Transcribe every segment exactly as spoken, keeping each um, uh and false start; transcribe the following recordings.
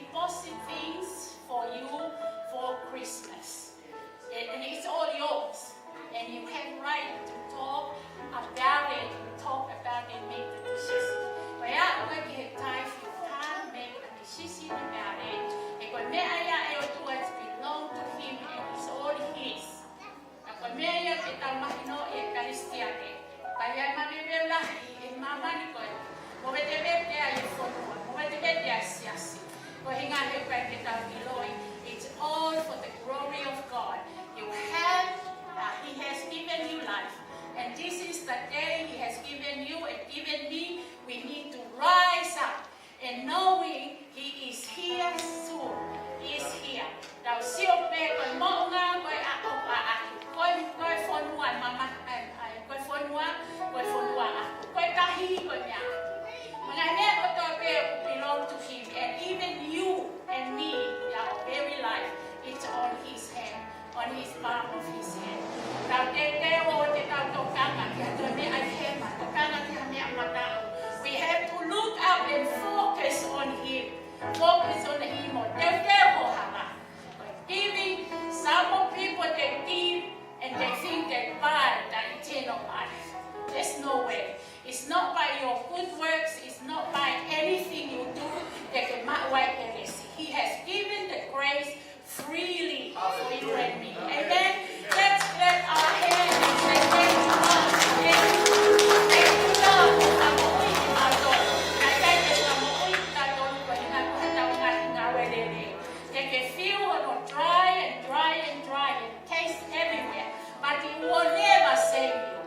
deposit things for you for Christmas. And, and it's all yours. And you have right to talk about it, talk about it, make the decision. Ko e aʻu ki he tithe, you can't make a decision about it. He ko e meʻa ia ʻa e ʻOtua, it belong to him and it's all his. Ka ko e meʻa ia ke tau mahino ʻi he Kalisitiane, ʻoku ʻi ai e maveuveu lahi ʻi māmani ko eni. Movetevete ai e fonua, movetevete ai e siasi. Ko e ʻuhinga he ʻoku ʻikai ke tau ʻiloʻi, it's all for the glory of God. You have, uh, he has given you life. And this is the day he has given you and given me. We need to rise up and knowing he is here soon. He is here. Tau sio pē ko e moʻunga ko e ʻaho ʻaʻahi. Ko e, ko e fonua mama, ʻa e, ʻa e, ko e fonua, ko e fonua ʻaʻahi. Ko e tahi, ko e meʻa. Mo e ngaahi meʻa kotoa pē ʻoku belong to him. And even you and me, our very life, it's on his hand. On his palm of his hand. Tau teuteu ʻo te tau tokanga ki ha toe meʻa ʻi hema, tokanga ki ha meʻa mataʻu. We have to look up and focus on him. Focus on him. ʻO teuteu ho hala. Giving, some of people they give and they think they buy the eternal life. There's no way. It's not by your good works, it's not by anything you do, te ke maʻu ai e kelesi. He has given the grace freely for you and me. Amen? Let's clap our hands and say, "Thank you, Lord." Amen. Thank you, Lord, for the moʻui kimautolu. Naʻe ʻikai ke fakamoʻui kitautolu ko e ʻuhinga ko ʻetau ngaahi ngāue lelei. Te ke feel hono dry and dry and dry and taste everywhere. But he will never save you.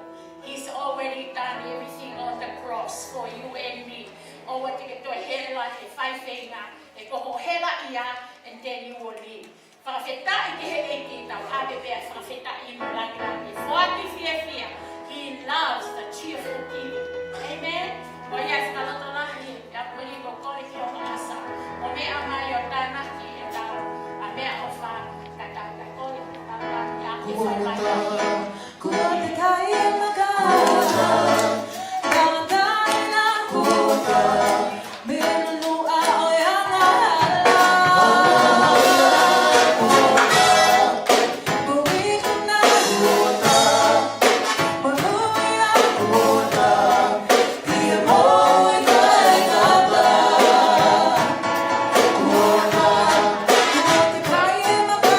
He's already done everything on the cross for you and me. ʻOua te ke toe hela he faifeinga, he ko hoʻo hela ia, and then you will leave. Fakafetaʻi ki he ʻEiki, tau ʻave pē ʻa e fakafetaʻi mo e lāngilangi. Foaki fiefia. He loves the cheerful giver. Amen. Ko ia e fakalotolahi, ʻa ia ko e kole ki hono ʻasa. Mo e meʻa mai ʻo tānaki ʻetau, ʻa e meʻaʻofa, ka tau ka kole, tau tānaki ʻa e faifeinga. Kuo te kai e maka, ka taina kuo ka, me nunu a o e angahala. Kuo ikuna kuo ka, mo nui a kuo ka, ia mo e kai kata. Kuo ka, kuo te kai e maka,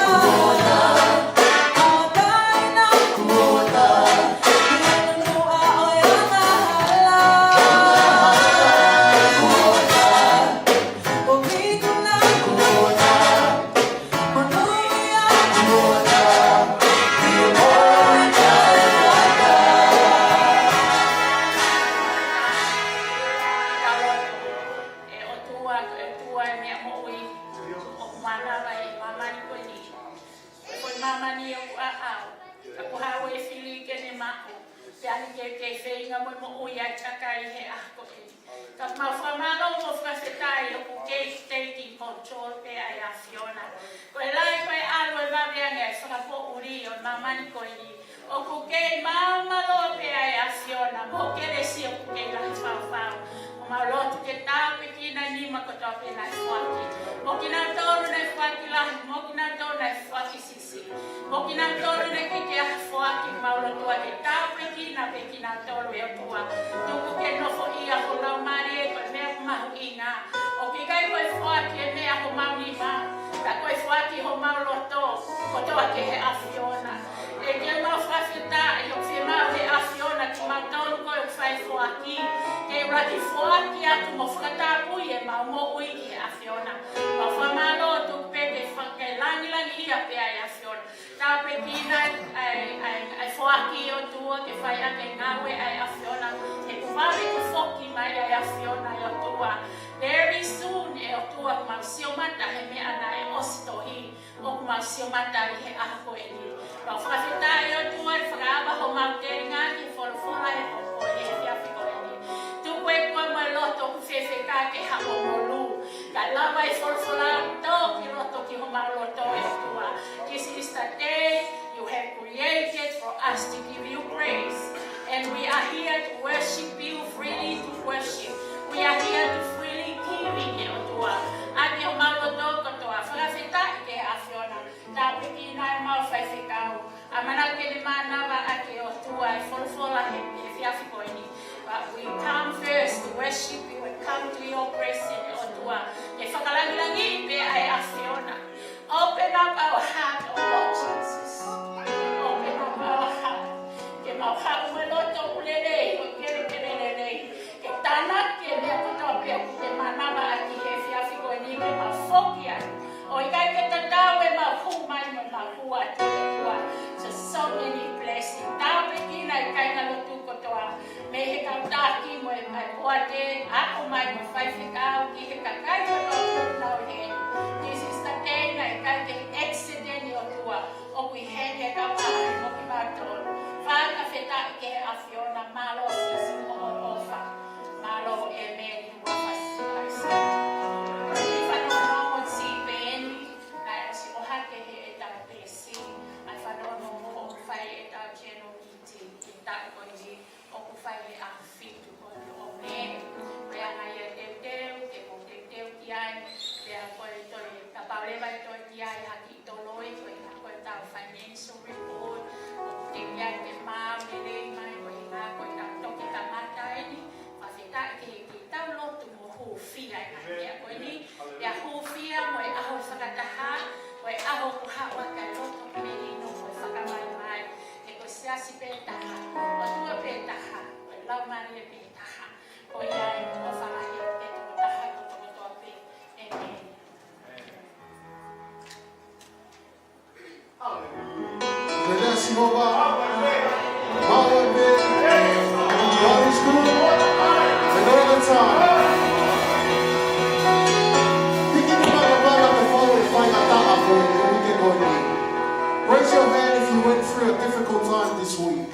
ʻE ʻOtua, ʻe ʻOtua, ʻe meʻa moʻui, ʻoku mānava ʻi māmani ko eni. Ko e māmani ʻoku ʻaʻau, ka ko e hā e fili ke ne maʻu, pea ʻoku ke kei feinga mo moʻui ai kakai he ʻaho ko eni. Ka mau fakamālō mo fakafetaʻi ʻoku kei taking control pē ʻa e ʻAfiona. Ko e lahi ko e ʻalu e vave ange ʻa e fakapoʻuli ʻo māmani ko eni. ʻOku kei māmālō pē ʻa e ʻAfiona, mo e kelesi ʻoku kei lahi fau fau. ʻOku mau lotu ke tāpuekina e nima kotoa pē naʻe foaki. Mo kinautolu naʻe foaki lahi, mo kinautolu naʻe foaki siʻisiʻi. Mo kinautolu naʻe ʻikai ke ʻi ai ha foaki, mau lotua ke tāpuekina pē kinautolu ʻe ʻOtua. Tuku ke nofoʻia ho laumālie ko e meʻa mahuʻinga. ʻOku ʻikai ko e foaki e meʻa homau nima, ka ko e foaki homau loto kotoa ki he ʻAfiona. ʻEiki, mau fakafetaʻi ʻoku fiemaʻu ʻe he ʻAfiona kimautolu ko ē ʻoku fai foaki, ke ʻuluaki foaki atu mo fakatapui ʻemau moʻui ki he ʻAfiona. Mau fakamālō, tuku pē ke faka-, ke langilangiʻia pē ʻa e ʻAfiona. Tāpuekina ʻa e, ʻa e, ʻa e foaki ʻe ʻOtua ke fai ʻaki e ngāue ʻa e ʻAfiona. He kuo vave ke foki mai ʻa e ʻAfiona ʻe ʻOtua. Very soon ʻe ʻOtua mau sio mata he meʻa naʻe ʻosi tohi. ʻOku mau sio mata ʻi he ʻaho ko eni. Mau fakafetaʻi ʻe ʻOtua ʻi he fakaava homau telinga ki he folofola ʻo e efiafi ko eni. Tuku ʻe ʻOtua mo e loto ʻoku fefeka ke haʻo molu. Ka lava e folofola ʻo toki loto ki homau loto ʻe ʻOtua. This is the day you have created for us to give you praise. And we are here to worship you, freely to worship. We are here to freely give ʻe ʻOtua. ʻAki homau loto Hua atu e hua. So, so many blessings. Tāpuekina e kāingalotu kotoa. Mei he kau taki mo e mai poate, ako mai mo e faifekau, ki he kakai kotoa ʻoku nau ʻi heni. This is the day naʻe ʻikai ke accident ʻOtua. ʻOku ʻi heni e kau taki mo kimautolu. Fakafetaʻi ki he ʻAfiona, mālō Sīsū mo hoʻo ʻofa. Mālō, ʻēmeni. Fakafetaʻi. Fanongo mo si peni. Naʻe ʻosi ʻohake he ʻetau pesi, ʻa e fanongo ʻoku fai ʻetau channel meeting ʻi he taʻu ko eni, ʻoku fai he ʻaho fitu ko eni ʻo Mē. Ko e anga ia e teuteu, ke mou teuteu ki ai, pea ko e toe, kapau leva ʻe toe ki ai ha kiʻi toloi, ko e ʻuhinga ko ʻetau financial report, ʻoku teuteu ke maau lelei mai, ko e ʻuhinga ko ʻetau toki kamata eni, fakafetaʻi ki he ʻEiki, tau lotu mo hūfia e ngaahi meʻa ko eni, pea hūfia mo e ʻaho fakataha, mo e ʻaho ʻoku haʻu ai e loto melino mo e fakavaivai, he ko e siasi pē taha, ʻOtua pē taha, ko e Laumālie pē taha, ko ia e ʻofa lahi ʻo e tokotaha kotokotoa pē. ʻĒmeni. Lelei ʻa Sihova, maʻu e pē, God is good, and all the time. Hiki nima kapau ʻoku ke fou he faingataʻa ko eni, uike ko eni. Raise your hand if you went through a difficult time this week.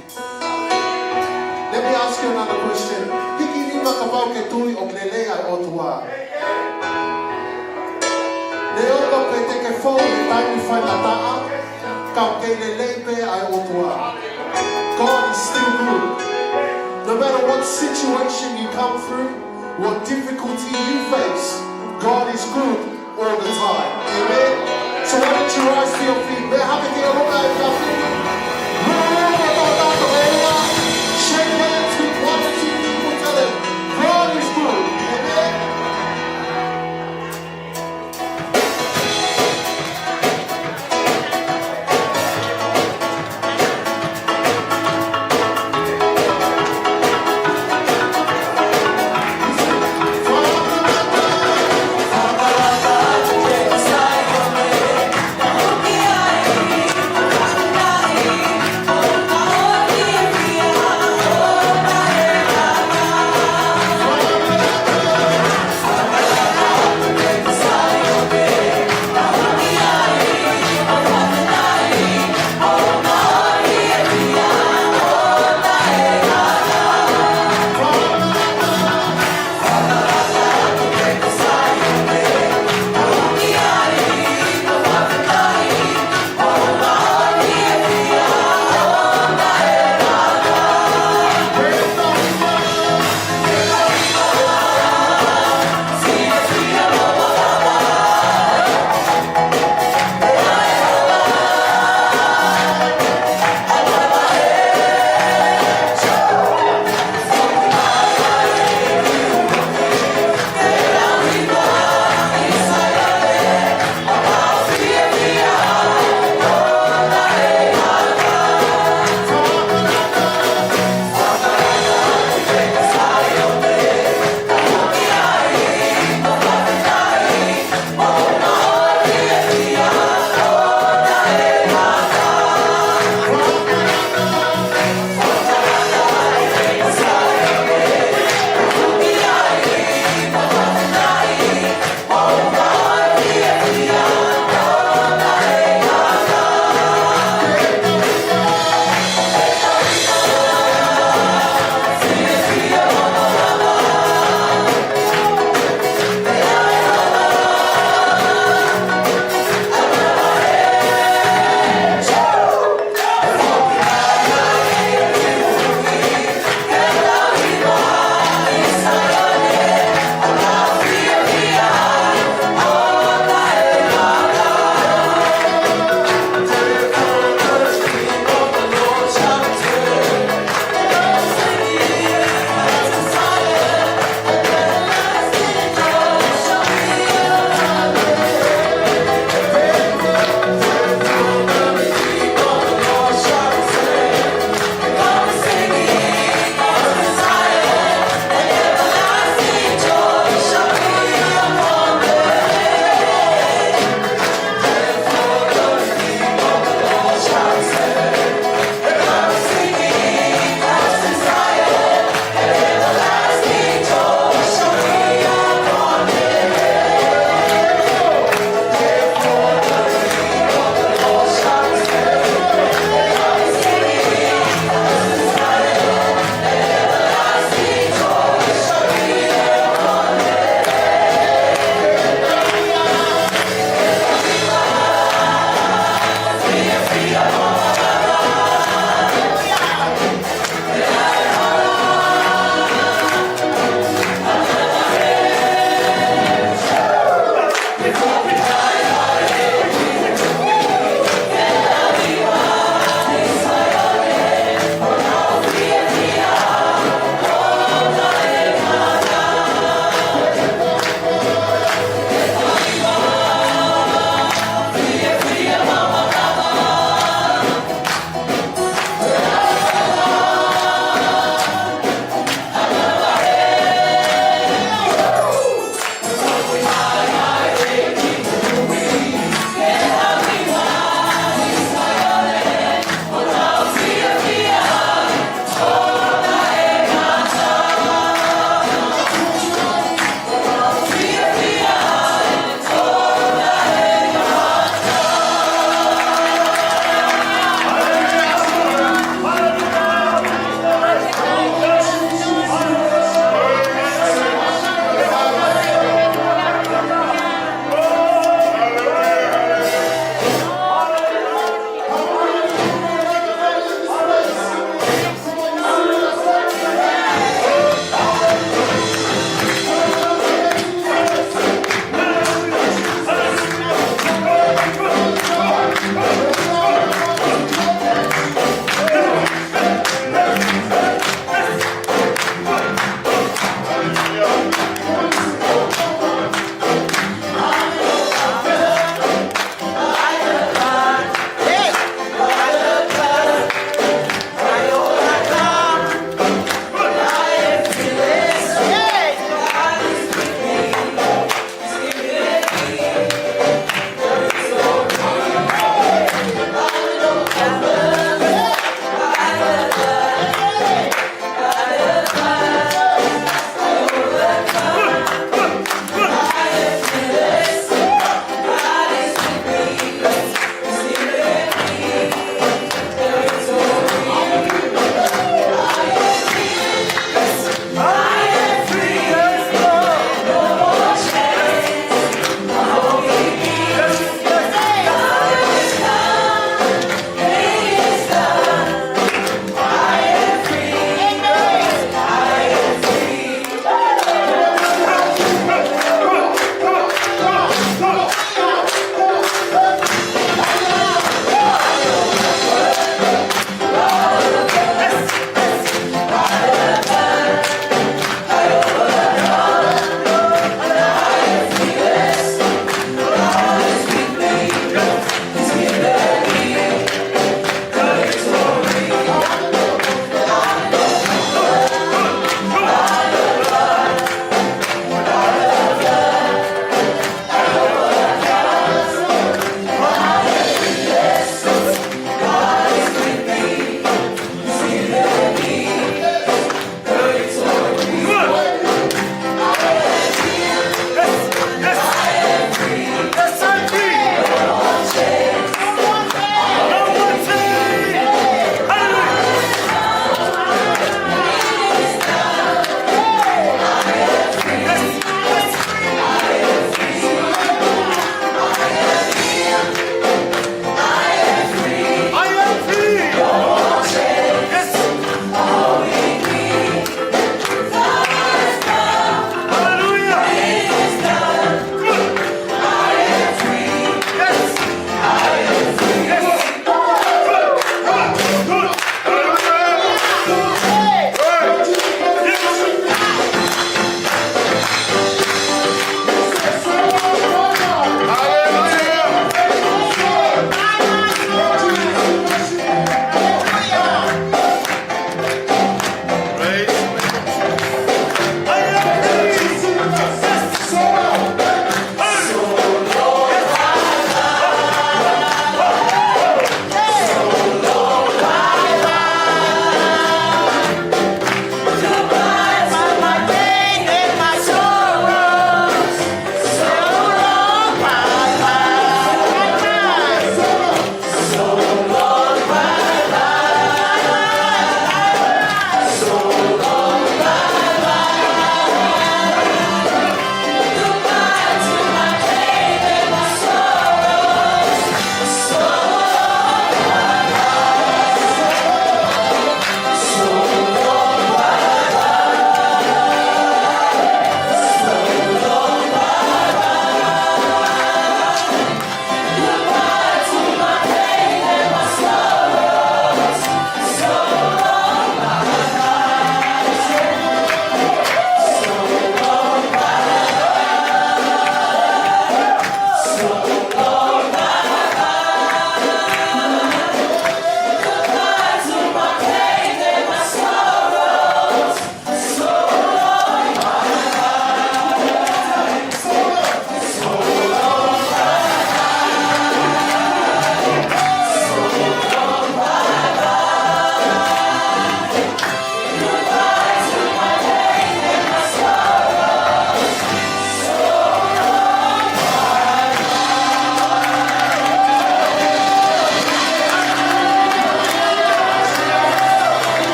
Let me ask you another question. Hiki nima kapau ʻoku ke tui ʻoku lelei ʻa e ʻOtua. Neongo pe te ke fou he taimi faingataʻa, ka ʻoku kei lelei pē ʻa e ʻOtua. God is still good. No matter what situation you come through, what difficulty you face, God is good all the time. Amen. So why don't you rise to your feet? Mea hake ki ʻolunga ʻi he feet. Move on, move on, move on. Shake hands with one or two people. Tell them, "God is good." Amen.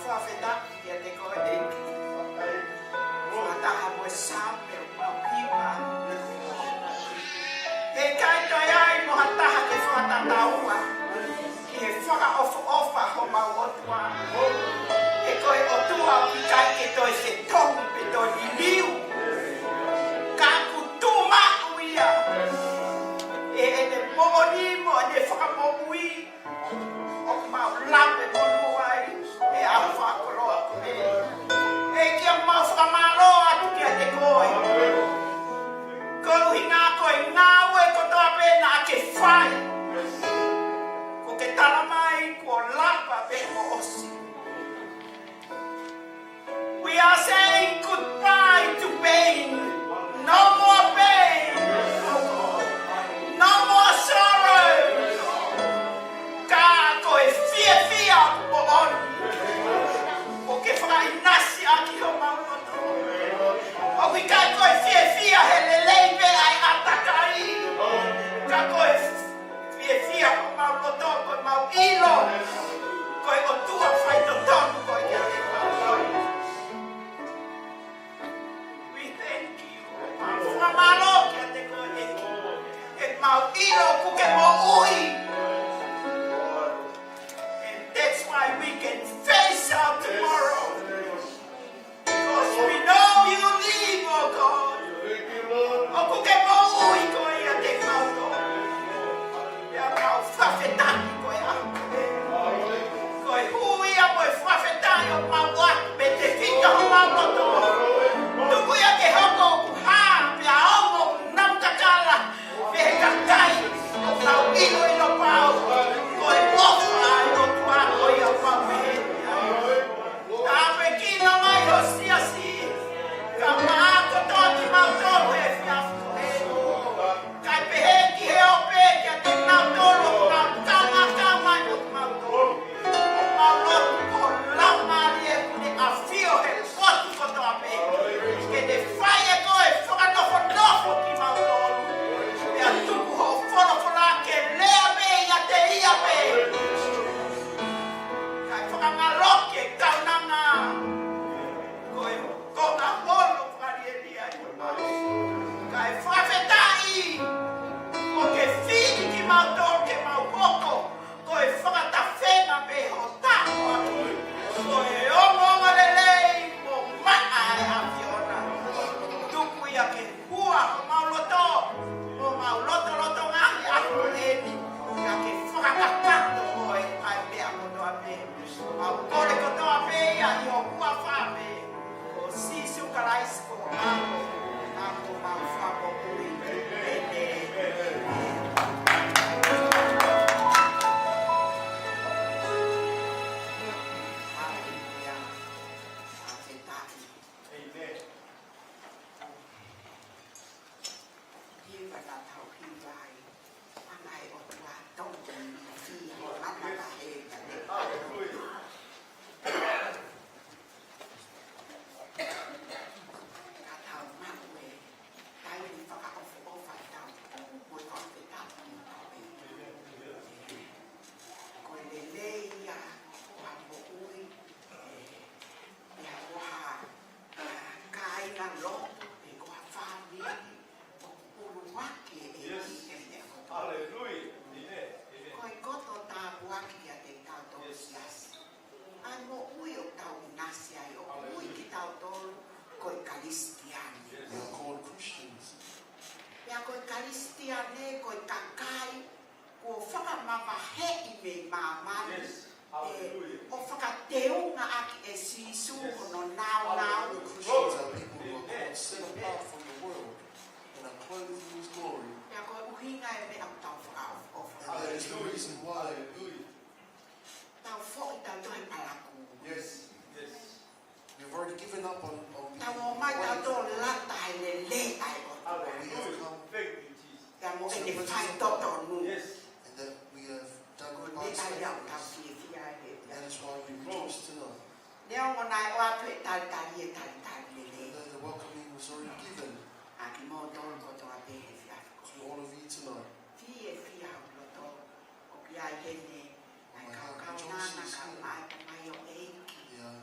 Fakafetaʻi kiate koe ʻEiki. Fakataha mo e Saame ʻoku mau hiva. He ʻikai toe ʻi ai mo ha taha ke fakatataua ki he fakaʻofoʻofa homau ʻOtua. He ko e ʻOtua ʻoku ʻikai ke toe fetongi pe toe liliu. Ka ʻoku tuʻu maʻu ia ʻi heʻene moʻoni mo ʻene fakamoʻui. ʻOku mau lave monū ai he ʻaho fakakoloa ko eni. ʻEiki, ʻoku mau fakamālō atu kiate koe. Koeʻuhi ko e ngāue kotoa pē naʻa ke fai. Kuo ke tala mai kuo lava pē mo ʻosi. We are saying goodbye to pain. No more pain. No more sorrow. Ka ko e fiefia moʻoni. ʻOku ke fakaʻinasi ʻaki homau loto. ʻOku ʻikai ko e fiefia he lelei pē ʻa e ʻātakai. Ka ko e fiefia homau loto, ko ʻemau ʻilo ko e ʻOtua faitotonu koe kiate kimautolu. We thank you. Mau fakamālō kiate koe ʻEiki. ʻOku mau ʻilo kuo ke moʻui. And that's why we can face our tomorrow. Because we know you live, oh God. ʻOku ke moʻui koe ʻiate kimautolu. Pea mau fakafetaʻi koe ʻEiki. Ko e hū ia mo e fakafetaʻi ʻoku mau ʻoatu mei he tefito homau loto. Tuku ia ke hoko ʻoku hā, pea ongo ʻoku nau kakala mei he kakai ʻoku nau ʻiloʻilo pau ko e ʻofa ʻa e ʻOtua ko ia ʻoku mau pehē. Tāpuekina mai ho siasi, kae ʻumaʻā kotoa kimautolu he efiafi ko eni. Kae pehē ki he ope kiate kinautolu ʻoku nau kamata mai mo kimautolu. ʻOku mau lotu ko e Laumālie ʻoku ne ʻafio he potu kotoa pē. Ke ne fai ʻe koe e fakanofonofo kimautolu. Pea tuku hoʻo folofola ke lea pē ʻiate ia pē. Kae fakangaloki e kaunanga. Ko e konga holo fakalielia ʻi homau. Kae fakafetaʻi, ʻoku ke fili kimautolu ke mau hoko ko e fakatafenga pē ho tāpuaki. Ko e ongoongolelei mo maʻa ʻa e ʻAfiona. Tuku ia ke hua homau loto, homau lotolotonga he ʻaho ni, pea ke fakakakato koe ʻa e meʻa kotoa pē. Mau kole kotoa pē ia ʻi ho huafa pē, ko Sīsū Kalaisi ko ho ʻAlo, ka ko homau Fakamoʻui. ʻĒmeni. Haleluia. Fakafetaʻi. Hiva naʻa tau hiva ai. ʻAna e ʻOtua tonu, fihi, manavahē, ka ne. Ka tau maʻu e taimi fakaʻofoʻofa ʻetau tuʻu mo e fakafetaʻi mo tau ʻEiki. Ko e lelei ia ʻo ha moʻui, ē, ʻi ha, ʻo ha, ʻa, kāinga lotu, pe ko ha fāmili, ʻoku ʻuluaki e ʻEiki he meʻa kotoa. Haleluia. ʻĒmeni. ʻĒmeni. Ko e koto tāpuaki kiate kitautolu siasi. ʻA e moʻui ʻoku tau ʻinasi ai, ʻoku ui kitautolu ko e Kalisitiane. We are called Christians. Pea ko e Kalisitiane, ko e kakai kuo fakamavaheʻi mei māmani. Yes. Hallelujah. ʻO fakateunga ʻaki ʻe Sīsū hono nāunau. Hallelujah. Christians are people who are called set apart from the world and are clothed in his glory. Pea ko e ʻuhinga e meʻa ʻoku tau fakaʻofoʻofa. And that is the reason why tau foʻi tautolu he palakū. Yes. Yes. We've already given up on, on being Tau ō mai tautolu ʻo lata he lelei ʻa e ʻOtua. Hallelujah. Thank you, Jesus. Pea mo ʻene faitotonu. Yes. And that we have done Ko e meʻa ia ʻoku tau fiefia ai. And that is why we rejoice tonight. Neongo naʻe ʻoatu e talitali, e talitali lelei. And that the welcoming was already given. ʻA kimoutolu kotoa pē he efiafi ko eni. To all of you tonight. Fiefia hoku loto. ʻOku ʻi ai heni ʻa e kau kaunanga, kau mai, kau mai ʻo e ʻEiki. Yeah,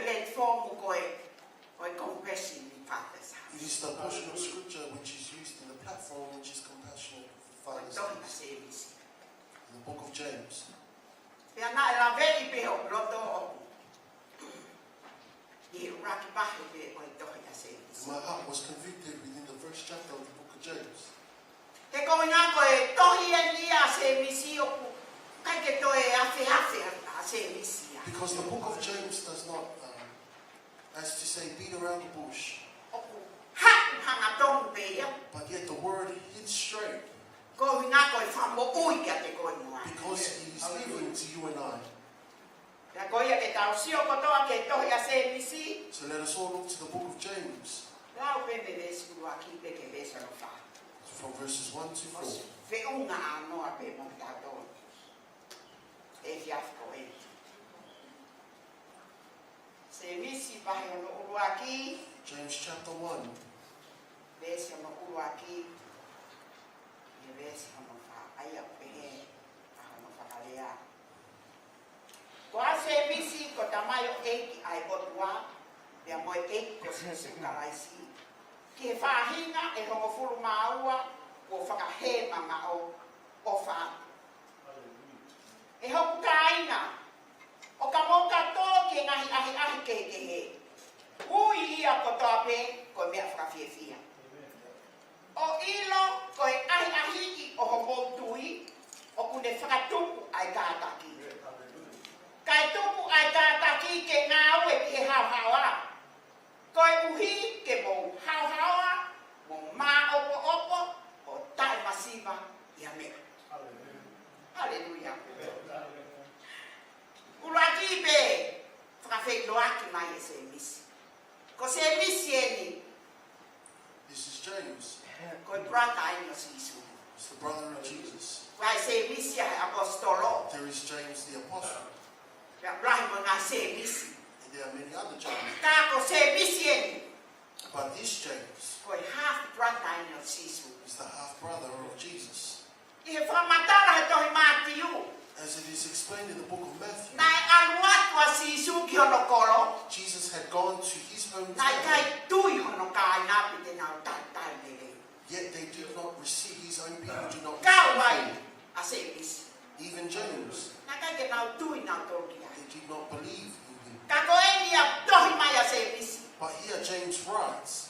platform ko e, ko e Compassion Father's House. It is the portion of scripture which is used in the platform which is Compassionate Father's House. Tohi ʻa Sēmisi. In the book of James. Pea naʻe laveʻi pē hoku loto ʻi he ʻuluaki vahe pē ʻo e tohi ʻa Sēmisi. My heart was convicted within the first chapter of the book of James. He ko e ʻuhinga ko e tohi eni ʻa Sēmisi ʻoku ʻikai ke toe afeafe ʻa Sēmisi ia. Because the book of James does not, um, as to say, beat around the bush. ʻOku haʻu hangatonu pē ia. But yet the word hits straight. Ko e ʻuhinga ko e fakamoʻui kiate koe mo au. Because he is living to you and I. Pea ko ia ke tau sio kotoa ki he tohi ʻa Sēmisi. So let us all look to the book of James. Lau pē mei he veesi ʻuluaki pē ki he veesi hono fā. From verses one to four. Feʻunga ʻānoa pē mo kitautolu he efiafi ko eni. Sēmisi vahe hono ʻuluaki. James chapter one. Veesi hono ʻuluaki ki he veesi hono fā. ʻA ia ʻoku pehē ʻa hono fakalea. Ko au Sēmisi, ko e tamaioʻeiki ʻa e ʻOtua, pea mo e ʻEiki ko Sīsū Kalaisi, ki he faʻahinga ʻe hongofulu mā ua kuo fakahēmamaʻo, ʻofa atu. ʻE hoku kāinga, ʻo ka mou ka tō ki he ngaahi ʻahiʻahi kehekehe, ui ia kotoa pē ko e meʻa fakafiefia. ʻO ʻilo ko e ʻahiʻahiʻi ʻo homou tui ʻoku ne fakatupu ʻa e kātaki. Kae tupu ʻa e kātaki ke ngāue ki he haohaoa, koeʻuhi ke mou haohaoa mo māʻopoʻopo ʻo taʻemasiva ʻi ha meʻa. Haleluia. ʻUluaki pē fakafeʻiloaki mai ʻe Sēmisi. Ko Sēmisi eni. This is James. Ko e brother eni ʻo Sīsū. It's the brother of Jesus. Ko e Sēmisi ʻa e ʻapositolo. There is James the apostle. Pea lahi mo e ngaahi Sēmisi. And there are many other James. Ka ko Sēmisi eni. But this James Ko e half brother eni ʻo Sīsū. is the half brother of Jesus. ʻI he fakamatala he tohi Mātiu, As it is explained in the book of Matthew, naʻe ʻalu atu ʻa Sīsū ki hono kolo, Jesus had gone to his hometown, naʻe ʻikai tui hono kāinga pe te nau talitali lelei. Yet they did not receive, his own people did not receive him. Kau ai ʻa Sēmisi. Even James, Naʻe ʻikai ke nau tui nautolu ki ai. They did not believe in him. Ka ko eni ʻoku tohi mai ʻa Sēmisi. But here James writes,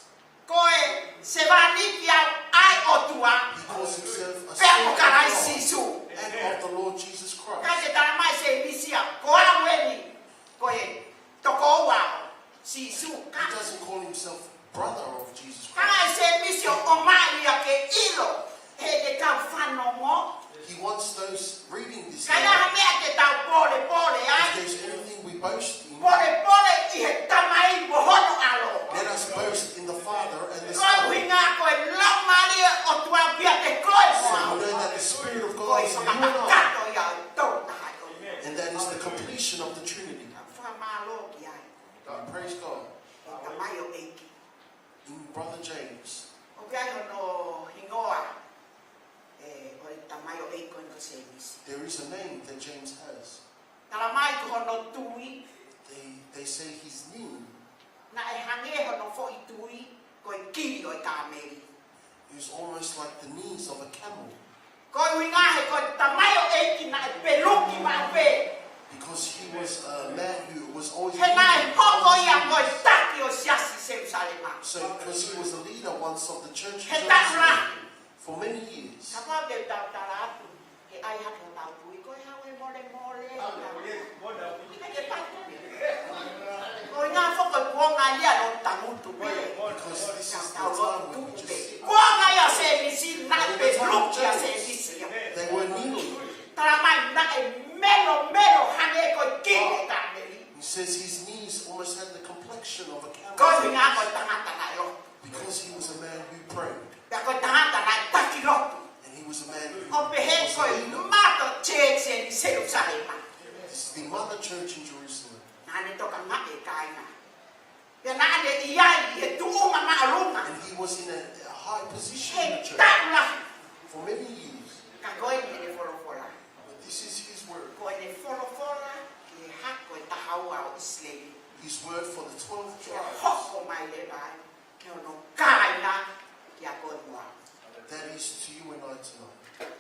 Ko e sevāniti au ʻa e ʻOtua, he calls himself a pea mo servant of Kalaisi God Sīsū. And of the Lord Jesus Christ. ʻIkai ke tala mai ʻe Sēmisi ia, ko au eni, ko e tokoua ʻo Sīsū. He doesn't call himself brother of Jesus Christ. Ka ʻe Sēmisi ʻoku ʻomai ia ke ʻilo ʻe he kau fanongo. He wants those reading this Ka ai ha meʻa te tau polepole ai, if there's anything we boast in, polepole ʻi he Tamai mo hono ʻAlo. Let us boast in the Father and the Son. Ko e ʻuhinga ko e Laumālie ʻo e ʻOtua ʻoku ʻiate koe mo au. So we know that the Spirit of God is in you and I. Ko e fakakakato ia ʻo e Tolu Tahaʻi ʻOtua. And that is the completion of the Trinity. Fakamālō ki ai. God, praise God. ʻE tamaioʻeiki. In Brother James, ʻOku ʻi ai hono hingoa, ʻe, ʻo e tamaioʻeiki ko eni ko Sēmisi. There is a name that James has. Tala mai ko hono tui. They, they say his knee Naʻe hangē hono foʻi tui ko e kili ʻo e kāmeli. It was almost like the knees of a camel. Ko e ʻuhinga he ko e tamaioʻeiki naʻe peluki maʻu pē. Because he was a man who was always He naʻe bleeding. Hoko ia ko e taki ʻo e siasi Selusalema. So, because he was a leader once of the church in Jerusalem. He taʻu lahi. For many years. Kapau te tau tala atu, ke ʻai hake hotau tui, ko e hau e molemole. Ko e ngaahi foʻi kuonga ia ʻoku tangutu pē. Because this is the time when we just Kuonga ia Sēmisi, naʻe peluki ʻa Sēmisi ia. They were kneeling. Tala mai naʻe melomelo hangē ko e kili ʻo e kāmeli. He says his knees almost had the complexion of a camel. Ko e ʻuhinga ko e tangata naʻe lotu. Because he was a man who prayed. Pea ko e tangata naʻe taki lotu. And he was a man who was a leader. ʻO pehē ko e mother church ʻi Selusalema. This is the mother church in Jerusalem. Naʻa ne tokangaʻi e kāinga. Pea naʻa ne ʻi ai ʻi he tuʻunga māʻolunga. And he was in a, a high position in the church. He taʻu lahi. For many years. Ka ko eni ʻene folofola. But this is his word. Ko ʻene folofola ki he hako ʻe taha ua ʻo ʻIsileli. His word for the twelve tribes. Hoko mai leva ai ki hono kāinga kiate koe mo au. That is to you and I tonight.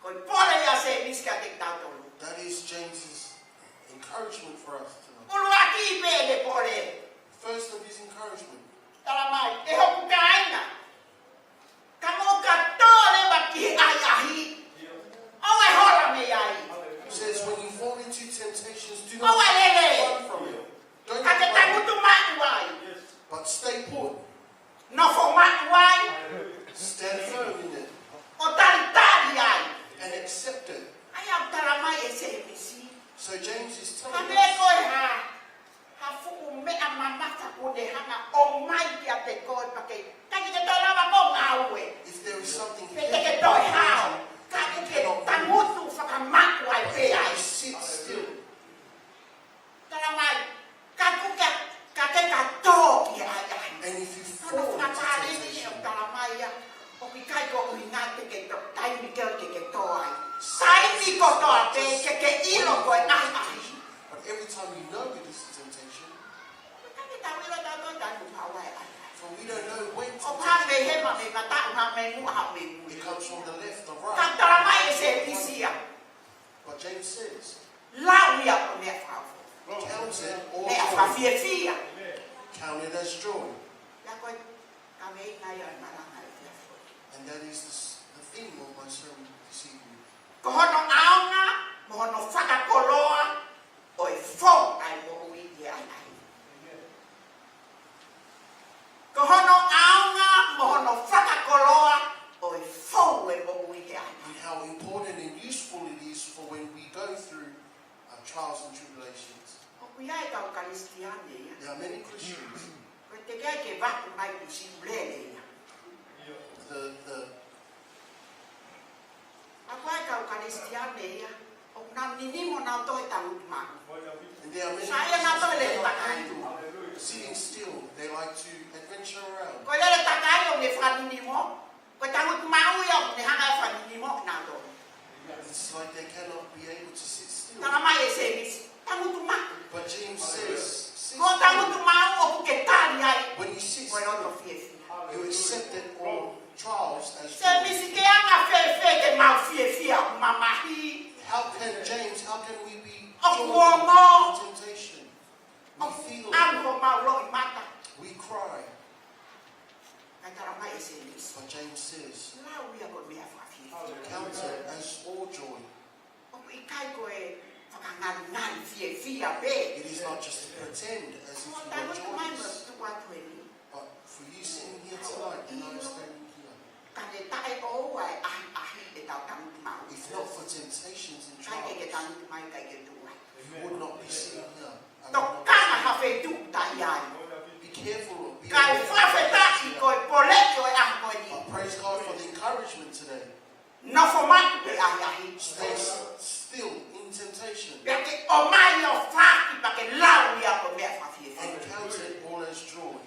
Ko e pole ia ʻa Sēmisi kiate kitautolu. That is James's encouragement for us tonight. ʻUluaki pē ʻene pole. First of his encouragement. Tala mai, ʻe hoku kāinga, ka mou ka tō leva ki he ʻahiʻahi, ʻoua ʻe hola mei ai. Says, when you fall into temptations, do not run from it. ʻOua ʻe lele. Don't run. Ka ke tangutu maʻu ai. But stay put. Nofo maʻu ai. Stand firm in it. ʻO talitali ai. And accept it. ʻA ia ʻoku tala mai ʻe Sēmisi. So James is telling us. Ka mei ko e hā, ha fuʻu meʻa mamafa kuo ne hanga ʻo ʻomai kiate koe pea ʻikai ke ke toe lava ʻo ngāue. If there is something heavy, pe te ke toe hao, ka ke tangutu fakamaʻu ai pē ai. You sit still. Tala mai, ka kuka, ka ke ka tō ki he ʻahiʻahi. And if you fall into temptation. Tala mai ia, ʻoku ʻikai ko e ʻuhinga te ke tō, taimi ko ē ke ke tō ai. Taimi kotoa pē ke ke ʻilo ko e ʻahiʻahi. But every time you know it is a temptation, ʻoku ʻikai ke tau ʻilo tautolu taimi ʻoku haʻu ai e ʻahiʻahi. For we don't know when temptation comes. ʻOku hā mei hema, mei mataʻu, hā mei muʻa, hā mei muli. It comes from the left, the right. Ka tala mai ʻe Sēmisi ia. But James says, lau ia ko e meʻa fakaofo. Count it all joy. Meʻa fakafiefia. Count it as joy. Ia ko e kaveinga ia ʻo e malanga ʻi he efiafi ni. And that is the, s- the theme of my sermon this evening. Ko hono ʻaonga mo hono fakakoloa ʻo e fou ʻa e moʻui ʻi he ʻahiʻahi. Ko hono ʻaonga mo hono fakakoloa ʻo e fou e moʻui he ʻahiʻahi. And how important and useful it is for when we go through our trials and tribulations. ʻOku ʻi ai e kau Kalisitiane ia. There are many Christians. Ko e teʻeki ai ke vaku mai kuo siʻi lele ia. The, the ʻOku ʻi ai e kau Kalisitiane ia, ʻoku nau ninimo nautolu he tangutu maʻu. And there are many Christians that are able, sitting still, they like to adventure around. Ko e lele takai ʻoku ne fakaninimo, ko e tangutu maʻu ia ʻoku ne hanga ʻo fakaninimo nautolu. It's like they cannot be able to sit still. Tala mai ʻe Sēmisi, tangutu maʻu. But James says, sit still. Ko e tangutu maʻu ʻoku ke tali ai, when you sit still, ko e loto fiefia. You accept it all. Trials as joy. Sēmisi, ke anga fēfē ke mau fiefia ʻoku mamahi? How can, James, how can we be joyful in temptation? ʻOku ongo. We feel it. ʻOku ʻalu homau loʻimata. We cry. Kae tala mai ʻe Sēmisi. But James says, lau ia ko e meʻa fakafiefia. Count it as all joy. ʻOku ʻikai ko e fakangalingali fiefia pē. It is not just to pretend as if you are joyous. Ko e tangutu mai mo e tuʻu atu eni. But for you sitting here tonight, and I am standing here, ka ne taʻeʻoua e ʻahiʻahi ʻetau tangutu maʻu. If not for temptations and trials, ʻikai ke ke tangutu mai, ʻikai ke tuʻu ai. You would not be sitting here. I would not be sitting here. Tokanga ha feituʻu ʻoku ta ʻi ai. Be careful of being where you are. Kae fakafetaʻi ko e poleʻi ʻo e ʻaho ko eni. But praise God for the encouragement today. Nofo maʻu he ʻahiʻahi. Stay s- still in temptation. Pea ke ʻomai ʻo faki pea ke lau ia ko e meʻa fakafiefia. And count it all as joy.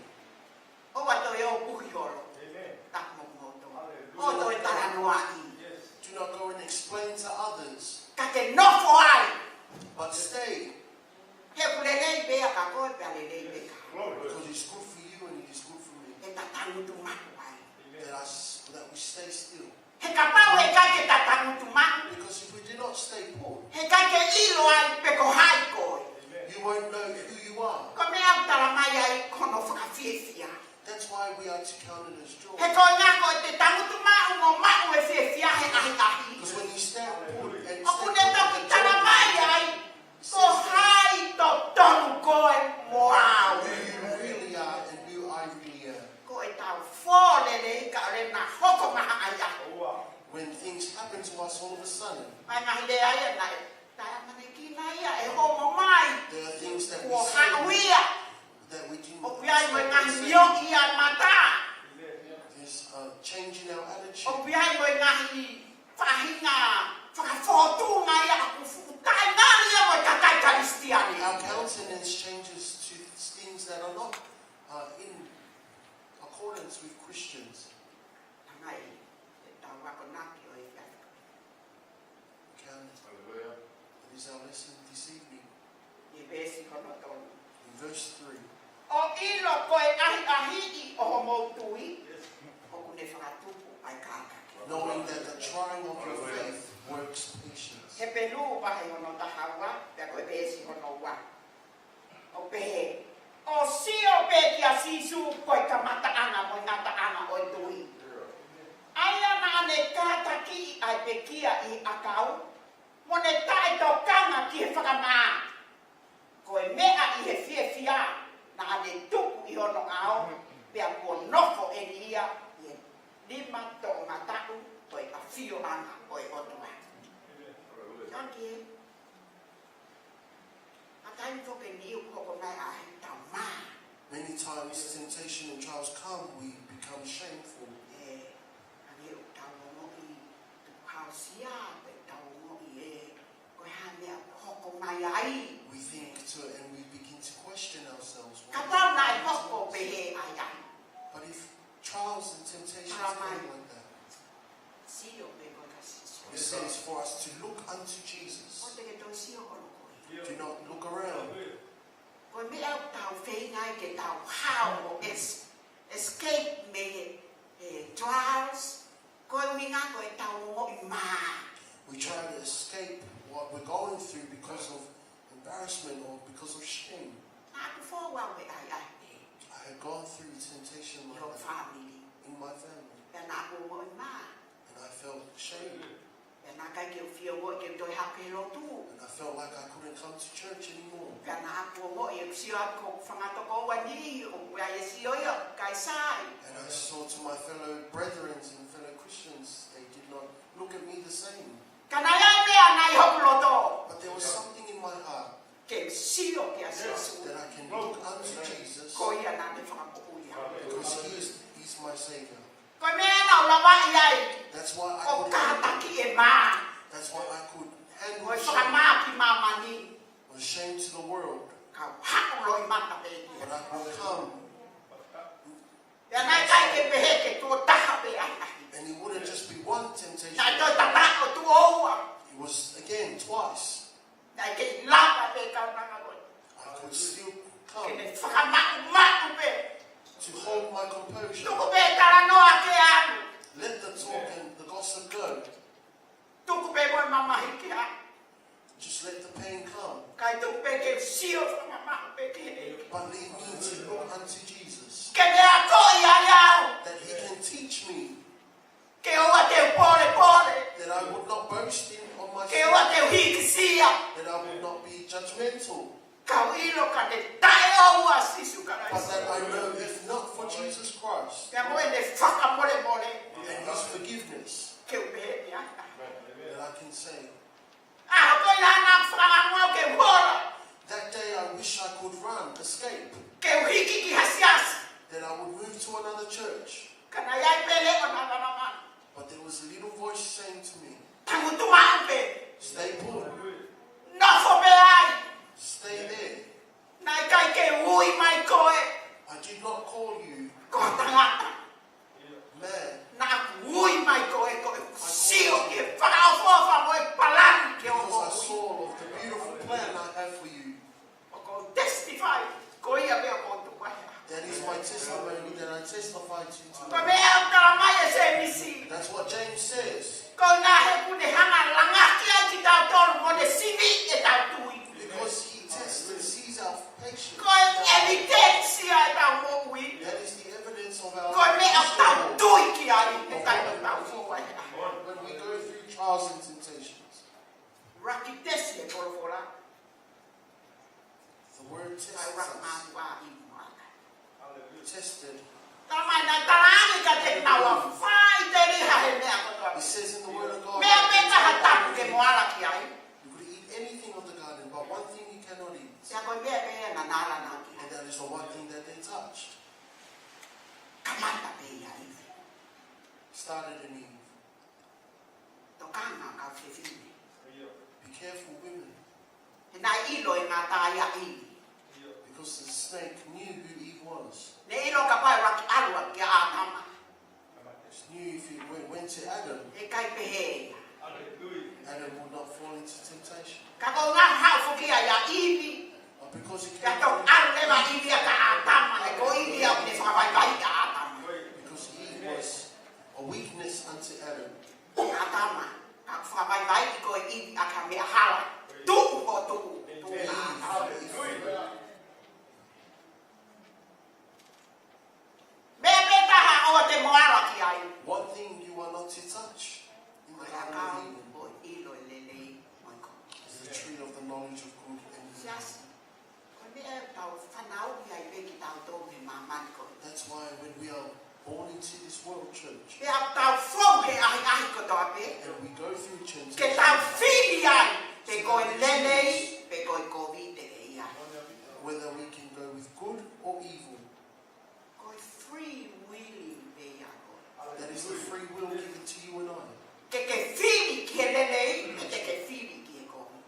ʻOua toe ō ʻo puhi holo. Amen. Tapu mo moto. Hallelujah. ʻOua toe talanoaʻi. Yes. Do not go and explain to others. Ka ke nofo ai. But stay. He ʻoku lelei pē ia kia koe pea lelei pē kia au. Because it's good for you and it is good for me. Ke ta tangutu maʻu ai. That us, that we stay still. He kapau he ʻikai ke ta tangutu maʻu, because if we do not stay put, he ʻikai ke ʻilo ai pe ko hai koe. You won't know who you are. Ko e meʻa ʻoku tala mai ai ko hono fakafiefia. That's why we are to count it as joy. He ko e ʻuhinga ko ʻete tangutu maʻu mo maʻu e fiefia he ʻahiʻahi, because when you stand put and stay put, ʻoku ne toki tala mai ai ko hai totonu koe mo au. Who you really are and who I really am. Ko ʻetau fō lelei ka ʻoku leva ʻo hoko mai ha ʻahiʻahi. When things happen to us all of a sudden, ʻa e ngaahi lea ia naʻe taʻeʻamanekina ia ʻe homo mai. There are things that we say, kuo haʻu ia, that we didn't expect to see. ʻOku ʻi ai mo e ngaahi mioʻi ʻa e mata. There's a change in our attitude. ʻOku ʻi ai mo e ngaahi faʻahinga fakafōtunga ia ʻoku fuʻu taʻengali ia mo e kakai Kalisitiane. Our countenance changes to things that are not, uh, in accordance with Christians. Hangē ko ʻetau akonaki ʻo e efiafi. Hallelujah. It is our lesson this evening. ʻI he veesi ko hono tolu. In verse three. ʻo ʻilo ko e ʻahiʻahiʻi ʻo homou tui ʻoku ne fakatupu ʻa e kātaki. Knowing that the trying of your faith works patience. Hepelū vahe hono taha ua, pea ko e veesi hono ua. ʻOku pehē, ʻo sio pē kia Sīsū ko e kamataʻanga mo e ngataʻanga ʻo e tui. ʻA ia naʻa ne kātakiʻi ʻa e pekia ʻi he ʻakau, mo ne taʻetokanga ki he fakamā. Ko e meʻa ʻi he fiefia naʻa ne tuku ʻi hono ʻao, pea kuo nofo eni ia ʻi he nima toʻomataʻu ʻo e ʻafioʻanga ʻo e ʻOtua. Taki e. ʻA e taimi foki eni ʻoku hoko mai ai ʻetau mā. Many times temptation and trials come, we become shameful. ʻE, ʻa ia ʻoku tau ongoʻi tukuhausia, pe tau ongoʻi ē, ko e hā e meʻa ʻoku hoko mai ai. We think to, and we begin to question ourselves. Kapau naʻe hoko pehē ʻahiʻahi. But if trials and temptations Tala mai. Come like that, Sio pē koe kia Sīsū. It says for us to look unto Jesus. ʻOua te ke toe sio holo koe. Do not look around. Ko e meʻa ʻoku tau feinga ai ke tau hao ʻo es-, escape mei he, he trials, ko e ʻuhinga ko ʻetau ongoʻi mā. We try to escape what we're going through because of embarrassment or because of shame. Naʻa ku fou au he ʻahiʻahi ē. I had gone through temptation like that. ʻI hoku fāmili. In my family. Pea naʻa ku ongoʻi mā. And I felt shame. Pea naʻe ʻikai ke u fie ongoʻi ke u toe haʻu ki he lotu. And I felt like I couldn't come to church anymore. Pea naʻa ku ongoʻi ʻeku sio atu ki hoku fanga tokoua ni, ʻoku ʻikai ke sio ia, ʻikai sai. And I saw to my fellow brethren and fellow Christians, they did not look at me the same. Ka naʻe ʻi ai e meʻa naʻe ʻi hoku loto. But there was something in my heart Ke sio kia Sīsū. That I can look unto Jesus. Ko ia naʻa ne fakamoʻui au. Because he is, he's my Savior. Ko e meʻa ia naʻa ku lava ai. That's why I could handle. ʻO kātaki e mā. That's why I could handle shame. Ko e fakamā ki māmani. Or shame to the world. Ka u haʻu loʻimata pē ia. But I will come. Pea naʻe ʻikai ke pehē ke tuʻo taha pē ʻahiʻahi. And it wouldn't just be one temptation. Naʻe toe tapa ʻo tuʻo ua. It was again twice. Naʻe kei lava pē kaunanga ko ē. I could still come. Ke ne fakamaʻumaʻu pē. To hold my composure. Tuku pē talanoa ke ʻalu. Let the talk and the gossip go. Tuku pē mo e mamahi ke ʻalu. Just let the pain come. Kae tuku pē ke sio fakamamaʻu pē ki he ʻEiki. But leave me to look unto Jesus. Ke ne akoʻi ai au. That he can teach me. Ke ʻoua te u polepole. That I would not boast in, on myself. Ke ʻoua te u hīkisia. That I would not be judgmental. Ka u ʻilo ka ne taʻeʻoua ʻa Sīsū Kalaisi. But that I know if not for Jesus Christ. Pea mo ʻene fakamolemole. And his forgiveness. Ke u pehē ni ai. That I can say, ʻAho ko ia naʻa ku fakaʻamu au ke u hola. That day I wish I could run, escape. Ke u hiki ki ha siasi. That I would move to another church. Ka naʻe ʻi ai pē leʻo naʻa na. But there was a little voice saying to me, Tangutu maʻu pē. Stay put. Nofo pē ai. Stay there. Naʻe ʻikai ke u ui mai koe. I did not call you. Ko e tangata. Man. Naʻa ku ui mai koe, ko e sio ki he fakaʻofoʻofa mo e palani ki hoʻo moʻui. Because I saw of the beautiful plan I have for you. ʻOku ou testify, ko ia pē ʻoku ou tuku ai. That is my testimony that I testify to today. Ko e meʻa ʻoku talamai ʻe Sēmisi. That's what James says. Ko e ʻuhinga he ʻoku ne hanga langaki ai kitautolu mo ne sivi ʻetau tui. Because he tests and sees our patience. Ko e evidence ia ʻetau moʻui. That is the evidence of our Ko e meʻa ʻoku tau tui ki ai, he taimi ʻoku tau fou ai. When we go through trials and temptations. Laki tesi e folofola. The word tests us. Tested. Talamai naʻe talaange kiate kinaua, faʻiteliha he meʻa kotoa. It says in the word of God, meʻa pē taha tapu ke mo ala ki ai. You could eat anything of the garden, but one thing you cannot eat. Pea ko e meʻa pē ia naʻa na ala ki ai. And that is the one thing that they touched. Kamata pē ia ʻi Eve. Started in Eve. Tokanga kau fefine. Be careful, women. He naʻe ʻilo e ngata ia ʻi. Because the snake knew who Eve was. Ne ʻilo kapau ʻe laki ʻalu ʻa kia ʻĀtama. It knew if it went, went to Adam, ʻe ʻikai pehē ia. Adam would not fall into temptation. Ka ko e ʻuhinga haʻu foki ia ʻa ʻIvi. But because he came, ka toki ʻalu leva ʻIvi ʻa kia ʻĀtama. Ko e ʻivi ʻoku ne fakavaivaiʻi ʻa ʻĀtama. Because Eve was a weakness unto Adam. ʻĀtama, ka fakavaivaiʻi koe ʻe he ʻivi ʻaki ha meʻa hala. Tuʻu ho tuʻu, tuʻu ʻa ʻĀtama. Meʻa pē taha ʻoua te mo ala ki ai. One thing you are not to touch in the Ko e Garden of ʻakau Eden ʻo e ʻilo e lelei mo e kovi. is the tree of the knowledge of good and evil. Siasi, ko e meʻa ʻoku tau fanauʻi ai pē kitautolu he māmani ko eni. That's why when we are born into this world, church, Pea ʻoku tau fou he ʻahiʻahi kotoa pē. and we go through Ke temptation, tau fili ai, pe ko e lelei, pe ko e kovi te ke ʻi ai. whether we can go with good or evil. Ko e free will pē ia ko ē. That is the free will given to you and I. Ke ke fili ki he lelei, pe ke ke fili ki he kovi.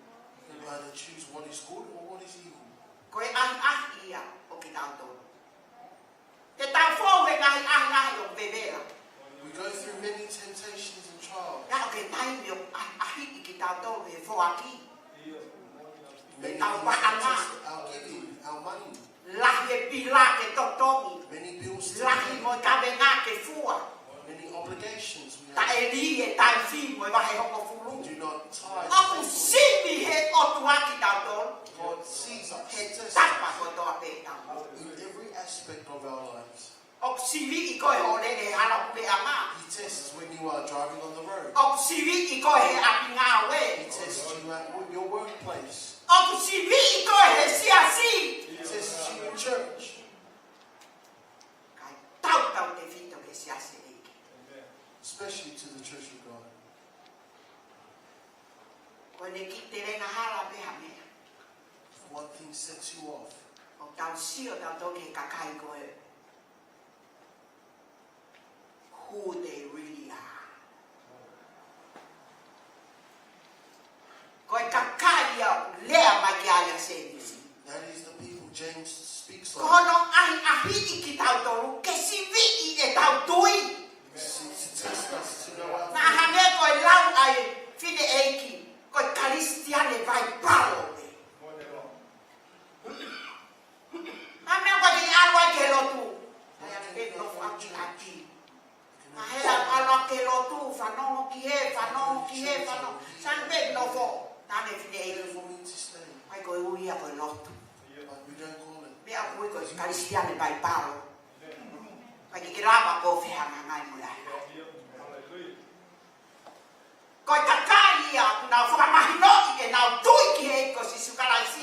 You can either choose what is good or what is evil. Ko e ʻahiʻahi ia ʻo kitautolu. Te tau fou he ngaahi ʻahiʻahi ʻoku vevela. We go through many temptations and trials. Ka ʻoku ʻi ai e taimi ʻoku ʻahiʻahiʻi kitautolu he foaki. Many Tau things paʻanga. that test our giving, our money. Lahi e pila ke totongi. Many bills to Lahi pay. mo e kavenga ke fua. Many obligations we have. Taʻe lī e taifi mo e vahe hongofulu. We do not tithe faithfully. ʻOku sivi he ʻOtua kitautolu. God sees us, He tests us tapa kotoa pē ʻetau. in every aspect of our lives. ʻOku siviʻi koe hoʻo lele he hala puleʻanga. He tests when you are driving on the road. ʻOku siviʻi koe he ʻapi ngāue. He tests you at wo-, your workplace. ʻOku siviʻi koe he siasi. He tests you in church. Kae tautautefito ki he siasi ʻEiki. Especially to the church of God. Ko ʻene kiʻi telenga hala pē ha meʻa. If one thing sets you off, ʻOku tau sio tautolu ki he kakai ko ē. Who they really are. Ko e kakai ia ʻoku lea mai ki ai ʻa Sēmisi. That is the people James speaks Ko of. hono ʻahiʻahiʻi kitautolu ke siviʻi ʻetau tui. To, to test us to know our Naʻa faith. hangē ko e lau ʻa e fineʻeiki, ko e Kalisitiane vaipalo ē. Naʻa meʻa ko e ʻalu ai ki he lotu. Naʻa meʻa ko e nofo ʻaki ʻaki. Naʻa hela ʻalu ki he lotu, fanongo ki he, fanongo ki he, fanongo. Sai pē nofo, naʻa ne fineʻeiki. ʻAi ko e ui ia ko e lotu. But we don't call it. Meʻa ko e ko e Kalisitiane vaipalo. ʻAi ke ke lava ko e fehangahangai mo ia. Ko e kakai ia, ʻoku nau fakamahinoʻi ʻenau tui ki he ʻEiki ko Sīsū Kalaisi.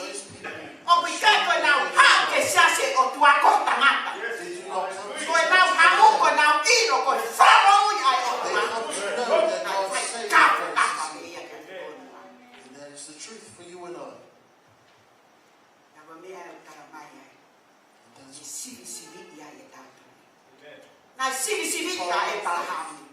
ʻOku ʻikai ko ʻenau haʻu ki he siasi ʻo tuʻu ko e tangata. Ko ʻenau haʻu ko ʻenau ʻilo ko e fakamoʻui ʻa e ʻOtua. Naʻe fai kafu kafa pē ia kiate koe mo au. And that is the truth for you and I. Naʻa ko e meʻa ʻoku tala mai ai. Naʻe sivisiviʻi ai ʻetau tui. Naʻe sivisiviʻi ʻa ʻĒpalahame.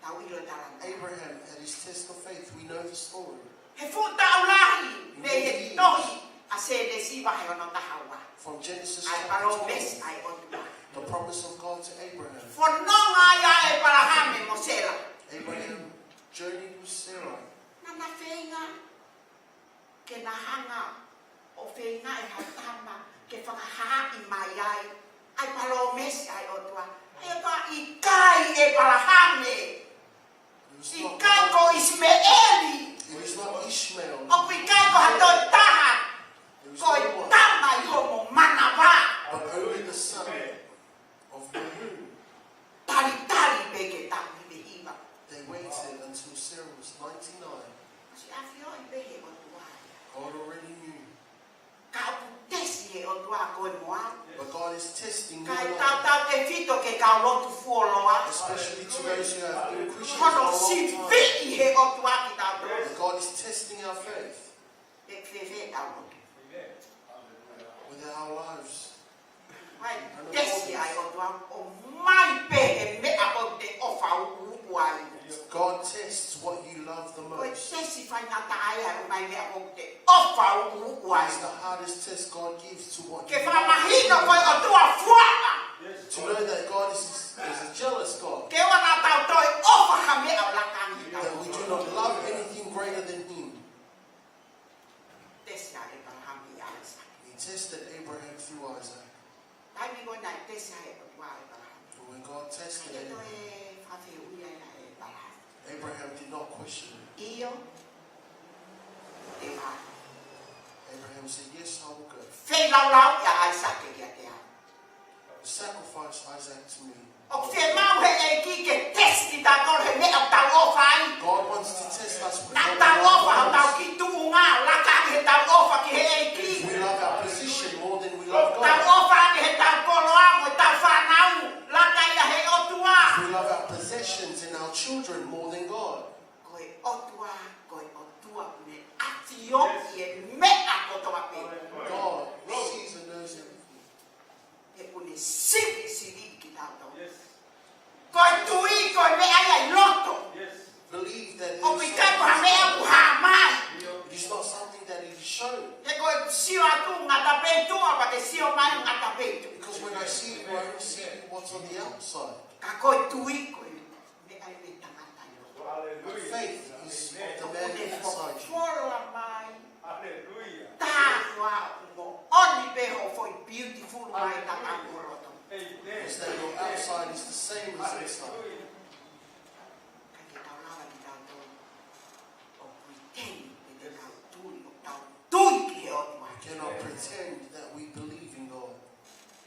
Tau ʻilo e tala mai. Abraham and his test of faith, we know the story. He fuʻu taʻu lahi, mei he tohi ʻa Sēnesi vahe hono taha ua. From Genesis chapter twelve. ʻA e palōmesi ʻa e ʻOtua. The promise of God to Abraham. Fononga ai ʻa ʻĒpalahame mo Sela. Abraham journeyed with Sarah. Naʻa na feinga ke na hanga ʻo feinga ʻe ha tama ke fakahaaʻi mai ai ʻa e palōmesi ʻa e ʻOtua. ʻA e ʻOtua ʻikai ʻĒpalahame. ʻIkai ko ʻIsimeʻeli. It is not Ishmael. ʻOku ʻikai ko ha toe taha. Ko e tama ʻi homo manava. But only the son of the womb. Talitali pē ki he taʻu hiva hiva. They waited until Sarah was ninety-nine. Kuo ʻosi ʻafioʻi pē ʻe he ʻOtua ia. God already knew. Ka ʻoku tesi ʻe he ʻOtua koe mo au. But God is testing you and I. Kae tautautefito ki he kau lotu fuoloa. Especially to those who have been Christians for a long time. Hono siviʻi ʻe he ʻOtua kitautolu. That God is testing our faith. Pe fēfē ʻetau lotu. With our lives. ʻAi, tesi ʻa e ʻOtua ʻomai pē he meʻa ʻoku te ʻofa ʻuʻuku ai. God tests what you love the most. Ko e tesi faingataʻa ia ʻomai meʻa ʻoku te ʻofa ʻuʻuku ai. It's the hardest test God gives to what you love. Ke fakamahino ko e ʻOtua fuaʻa. To know that God is, is a jealous God. Ke ʻoua naʻa tau toe ʻofa ha meʻa ʻo lakangi. That we do not love anything greater than Him. Tesi ʻa ʻĒpalahame ʻia ʻAisake. He tested Abraham through Isaac. Taimi ko ē Sai ʻOtua ʻa ʻĒpalahame. But when God tested him, Naʻe ʻikai toe fakafehuʻia ʻa ʻĒpalahame. Abraham did not question it. ʻIo, ʻe ʻai. Abraham said, "Yes, I will go." Feilaulau ʻa ʻAisake kiate au. Sacrifice Isaac to me. ʻOku fiemaʻu he ʻEiki ke tesi kitautolu he meʻa ʻoku tau ʻofa ai. God wants to test us with what we love most. Naʻa tau ʻofa hotau kiʻi tuʻunga, laka ange heʻetau ʻofa ki he ʻEiki. We love our position more than we love God. Tau ʻofa ange heʻetau koloa mo ʻetau fānau, laka ia he ʻOtua. We love our possessions and our children more than God. Ko e ʻOtua, ko e ʻOtua ʻoku ne ʻafioʻi e meʻa kotoa pē. God sees and knows everything. He ʻoku ne sivisiviʻi kitautolu. Yes. Ko e tui, ko e meʻa ia ʻi loto. Yes. Believe that it is ʻOku ʻikai ko ha meʻa ʻoku hā mai. It is not something that is shown. He ko e sio atu ngata pē tuʻa, pea ke sio mai ngata pē tuʻa. Because when I see you, I don't see what's on the outside. Ka ko e tui, ko e meʻa ia ʻa e tangata ʻi loto. But faith is of the man inside you. ʻOku ne fofola mai. Hallelujah. Taha ʻoku moʻoni pē hoʻo foʻi beautiful mai tatau mo loto. Amen. Is that your outside is the same as inside. Hallelujah. ʻIkai ke tau lava kitautolu ʻo pretend ʻe te tau tui, ʻo tau tui ki he ʻOtua. We cannot pretend that we believe in God.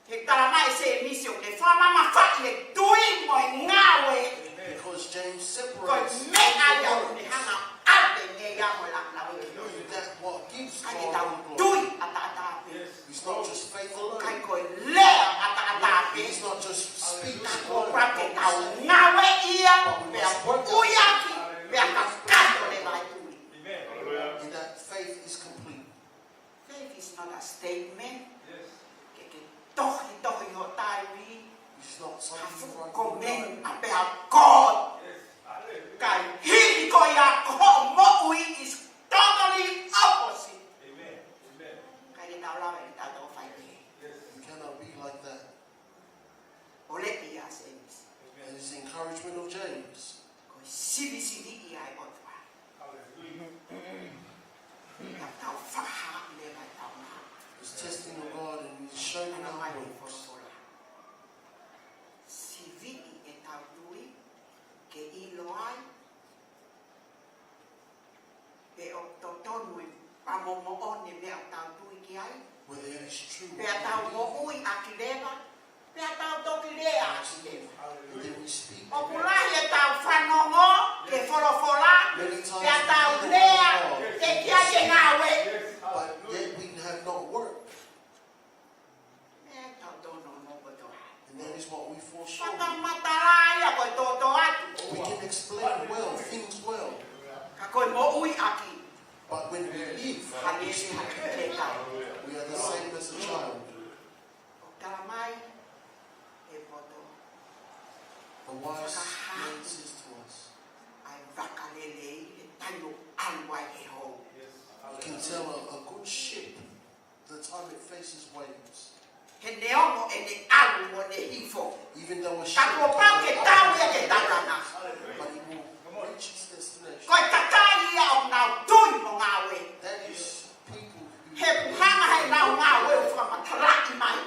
He talamai ʻe Sēmisi ʻoku ne fakamamafaʻi e tui mo e ngāue. Because James separates the works. Ko e meʻa ia ʻoku ne hanga ʻave mei ai mo e lāngilangi. That what gives God the glory. ʻIkai ke tau tui ʻataʻatā pē. It's not just faith alone. ʻIkai ko e lea ʻataʻatā pē. It's not just speech alone. Ka kuo pau ke tau ngāue ia, pea moʻui ʻaki, pea kakato leva e tui. Amen. And that faith is complete. Faith is not a statement. Yes. Ke ke tohi, tohi ho taivi. It's not something you write in your diary. Ha fuʻu comment ʻa pē ʻa God. Yes. Hallelujah. Ka ʻi hili ko ia ko hoʻo moʻui is totally opposite. Amen. Amen. ʻIkai ke tau lava ʻe kitautolu ʻo fai pehē. Yes. You cannot be like that. ʻOku lea ia ʻa Sēmisi. Amen. And it's the encouragement of James. Ko e sivisiviʻi ʻa e ʻOtua. Hallelujah. Ka tau fakahā leva ʻetau ngāue. It's testing of God and he's showing our works. Talamai ʻe he folofola. Siviʻi ʻetau tui, ke ʻilo ai pe ʻoku totonu ʻe pea mo moʻoni e meʻa ʻoku tau tui ki ai. Whether it is true. Pea tau moʻui ʻaki leva, pea tau toki lea ʻaki leva. And then we speak. ʻOku lahi ʻetau fanongo ki he folofola, pea tau lea teʻeki ai ke ngāue. Many times we hear the word of God, but yet we have not worked. Meʻa ʻoku tau tōnounou kotoa. And that is what we fall short of. Fakamatala ia ko e toto atu. We can explain well, things well. Ka ko e moʻui ʻaki. But when we live, hangē pē ha kiʻi leka. We are the same as a child. ʻOku talamai ʻe he poto. The wise man says to us, ʻa e vaka lelei, he taimi ʻoku ʻalu ai he hou. You can tell a, a good ship the time it faces waves. He neongo ʻene ʻalu mo ʻene hifo. Even though a ship can go up and down, ka kuo pau ke tau ia ki he taulanga. But it will reach its destination. Ko e kakai ia ʻoku nau tui mo ngāue. That is people who He ʻoku hanga heʻenau ngāue ʻo fakamatalaʻi mai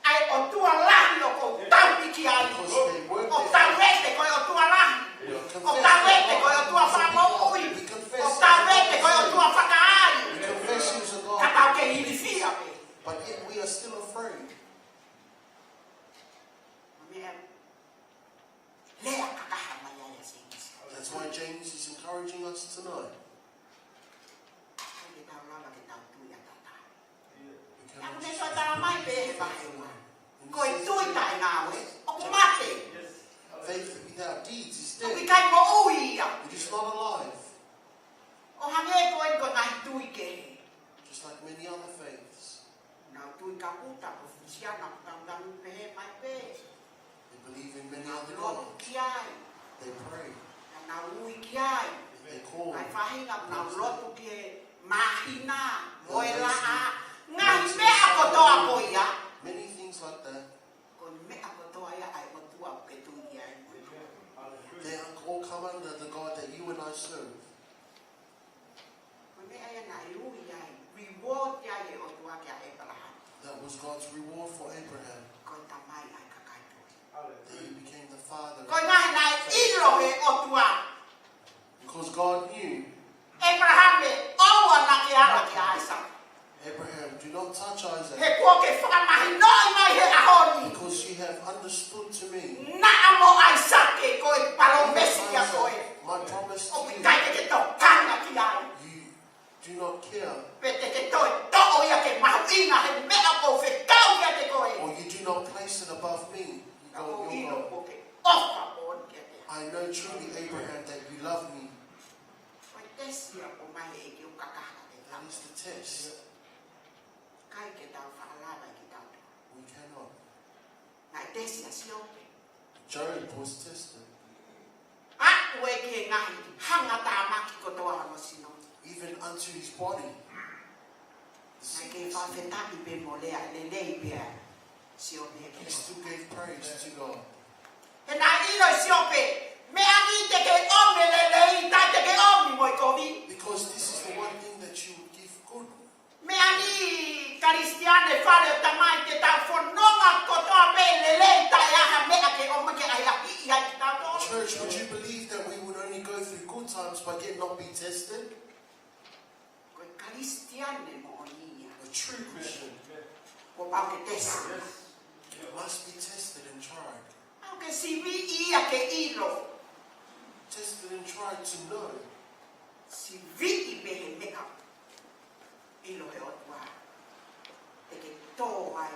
ʻa e ʻOtua lahi ʻoku tau hiki ai. Because they work there. ʻOku tau ʻeke ko e ʻOtua lahi. We confess the Lord. ʻOku tau ʻeke ko e ʻOtua fakamoʻui. We confess the Lord. ʻOku tau ʻeke ko e ʻOtua fakaai. We confess He's a God. Ka tau kei ilifia pē. But yet we are still afraid. Meʻa lea kakaha mai ai ʻa Sēmisi. That's why James is encouraging us tonight. ʻIkai ke tau lava ke tau tui ʻataʻatā. We cannot just tui. Naʻa ne toe talamai pē he vahe ua. Ko e tui taʻengāue, ʻoku mate. Faith without deeds is dead. ʻOku ʻikai moʻui ia. It is not alive. ʻO hangē ko e, ko e ngaahi tui kehe. Just like many other faiths. Nau tui kaputa, ko e Kalisitiane, nau tangutangu pehē mai pē. They believe in many other gods. Nau lotu ki ai. They pray. Nau ui ki ai. They call. Ngaahi faʻahinga, nau lotu ki he māhina, mo e laʻā. They worship. Ngaahi meʻa kotoa ko ia. Many things like that. Ko e meʻa kotoa ia ʻa e ʻOtua ʻoku ke tui ki ai. They all come under the God that you and I serve. Ko e meʻa ia naʻe ui ai, reward ia ʻa e ʻOtua kia ʻĒpalahame. That was God's reward for Abraham. Ko e tamai ʻa e Above me, you go, you go. I know truly, Abraham, that you love me. Ko e tesi ia ʻoku ʻomai ʻe he ʻEiki ʻo kakaha ke tau. That is the test. ʻIkai ke tau faʻa lava ʻe kitautolu. We cannot. Naʻe tesi ʻa Siope. Job was tested. Aʻu ki he ngaahi hangatāmaki kotoa hono sino. Even unto his body. Naʻe kei fakafetaʻi pē mo lea lelei pē ʻa Siope. He still gave praise to God. He naʻe ʻilo ʻe Siope, meʻa ni te ke ʻomi lelei, taʻe te ke ʻomi mo e kovi. Because this is the one thing that you would give good. Meʻa ni Kalisitiane, fale ʻo tamai, te tau fononga kotoa pē lelei, taʻe ʻi ai ha meʻa ke ʻomai ke ʻahiʻahiʻi ai kitautolu. Church, would you believe that we would only go through good times but yet not be tested? Ko e Kalisitiane moʻoni ia. A true Christian. Kuo pau ke tesi. You must be tested and tried. Pau ke siviʻi ia ke ʻilo. Tested and tried to know. Siviʻi pē he meʻa ʻilo he ʻOtua te ke tō ai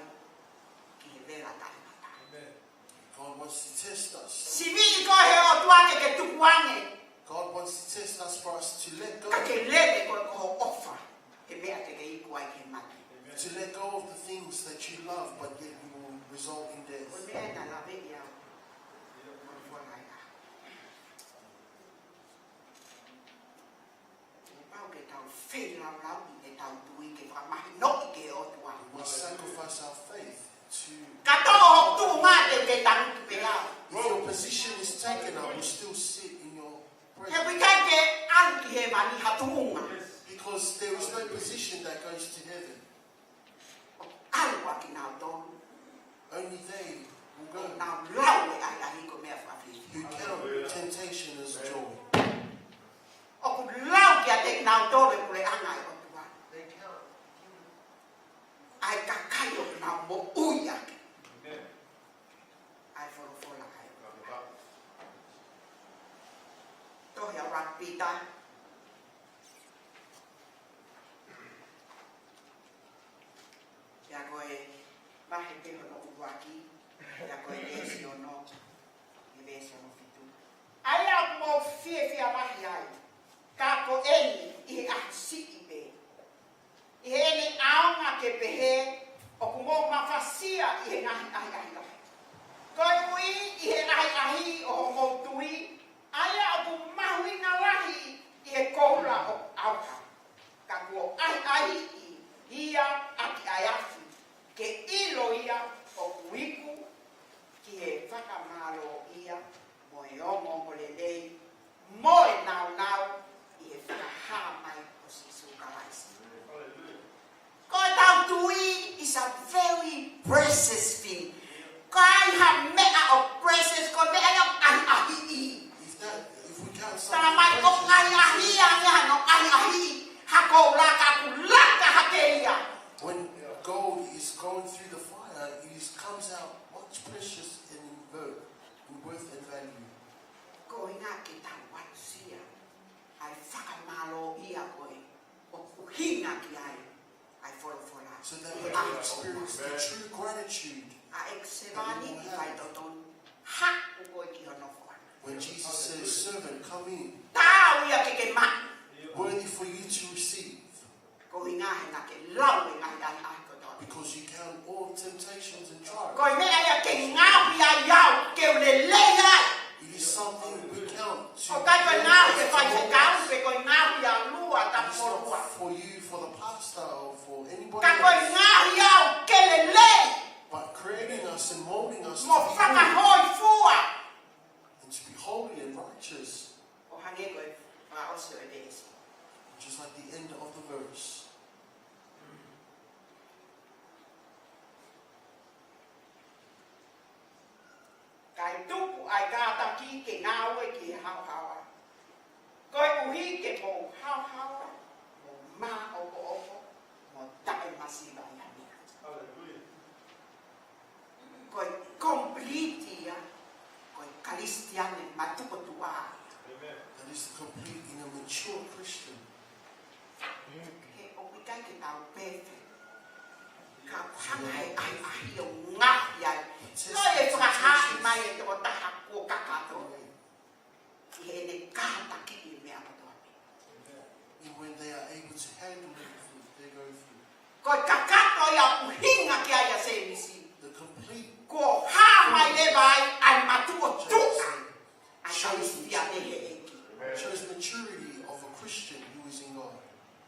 ki he vela taʻengata. Amen. God wants to test us. Siviʻi koe he ʻOtua ke ke tukuange. God wants to test us for us to let go. Ka ke lele koe ko hoʻo ʻofa he meʻa te ke iku ai ki he mate. To let go of the things that you love, but yet you will result in death. Ko e meʻa ia naʻe lave ia. Kuo fua ai a. Kuo pau ke tau feilaulau ʻi heʻetau tui ke fakamahinoʻi ki he ʻOtua. We must sacrifice our faith to. Ka tō hoʻo tuʻunga te ke tangutu pē au. If your position is taken, I will still sit in your presence. He ʻoku ʻikai ke ʻalu ki hēvani ha tuʻunga. Because there is no position that goes to heaven. ʻAlu ʻa kinautolu. Only they will go. Nau lau e ʻahiʻahi ko e meʻa fakafiefia. Who count temptation as joy. ʻOku lau kiate kinautolu e puleʻanga ʻo e ʻOtua. They count. ʻA e kakai ʻoku nau moʻui ʻaki. Amen. ʻA e folofola ʻa e. Tohi ʻa ʻuluaki Pita. Pea ko e vahe pē hono ʻuluaki, pea ko e veesi ono, e veesi ono fitu. ʻA ia ʻoku mou fiefia lahi ai, ka ko eni ʻi he ʻaho siʻi pē, ʻi heʻene ʻaonga ke pehē, ʻoku mou mafasia ʻi he ngaahi ʻahiʻahi lahi. Koeʻuhi ʻi he ʻahiʻahi ʻo hoʻomou tui, ʻa ia ʻoku mahuʻinga lahi ʻi he koula ʻoku ʻauha. Ka kuo ʻahiʻahiʻi ia ʻaki ʻa e afi, ke ʻilo ia ʻoku iku ki he fakamālōʻia mo e ongoongolelei mo e nāunau ʻi he fakahā mai ʻo Sīsū Kalaisi. Ko ʻetau tui is a very precious thing. Ka ai ha meʻa ʻoku precious, ko e meʻa ia ʻoku ʻahiʻahiʻi. If that, if we count something precious, tala mai ʻoku ʻahiʻahi ange hano ʻahiʻahi ha koula ka ʻoku laka hake ia. When gold is going through the fire, it is, comes out much precious and in worth, in worth and value. Ko e ʻuhinga ke tau aʻusia ʻa e fakamālōʻia ko ē ʻoku ʻuhinga ki ai ʻa e folofola. So that we can experience the true gratitude ʻa e ʻEiki Sevāni ki faitotonu, haʻu koe ki hono foha. When Jesus says, "Servant, come in." Taau ia ke ke maʻu. Worthy for you to receive. Ko e ʻuhinga he naʻa ke lau e ngaahi ʻahiʻahi kotoa. Because you count all temptations and trials. Ko e meʻa ia ke ngaohi ai au, ke u lelei ai. It is something we count to. ʻOku ʻikai ko e ngaohi e faifekau, pe ko e ngaohi ʻa Lua, ta It's not Polua. For you, for the pastor, or for anybody else. Ka ko e ngaohi au ke lelei. But creating us and molding us to be holy. Mo fakahōifua. And to be holy and righteous. ʻO hangē ko e fakaʻosi ʻo e veesi. Just like the end of the verse. Kae tuku ʻa e kātaki ke ngāue ki he haohaoa. Koeʻuhi ke mou haohaoa, mou māʻopoʻopo, mo taʻemasiva ʻi ha meʻa. Hallelujah. Ko e complete ia, ko e Kalisitiane matuʻotuʻa. Amen. That is the complete in a mature Christian. He ʻoku ʻikai ke tau perfect. Ka ʻoku hanga he ʻahiʻahi ʻo ngaohi ai. Ai e tokotaha kuo kakato. ʻI heʻene kātakiʻi e meʻa kotoa pē. And when they are able to handle everything they go through. Ko e kakato ia ʻoku ʻuhinga ki ai ʻa Sēmisi. The complete Kuo hā mai leva ai ʻa e matuʻotuʻa ʻa e Kalisitiane he ʻEiki. Shows maturity of a Christian who is in God.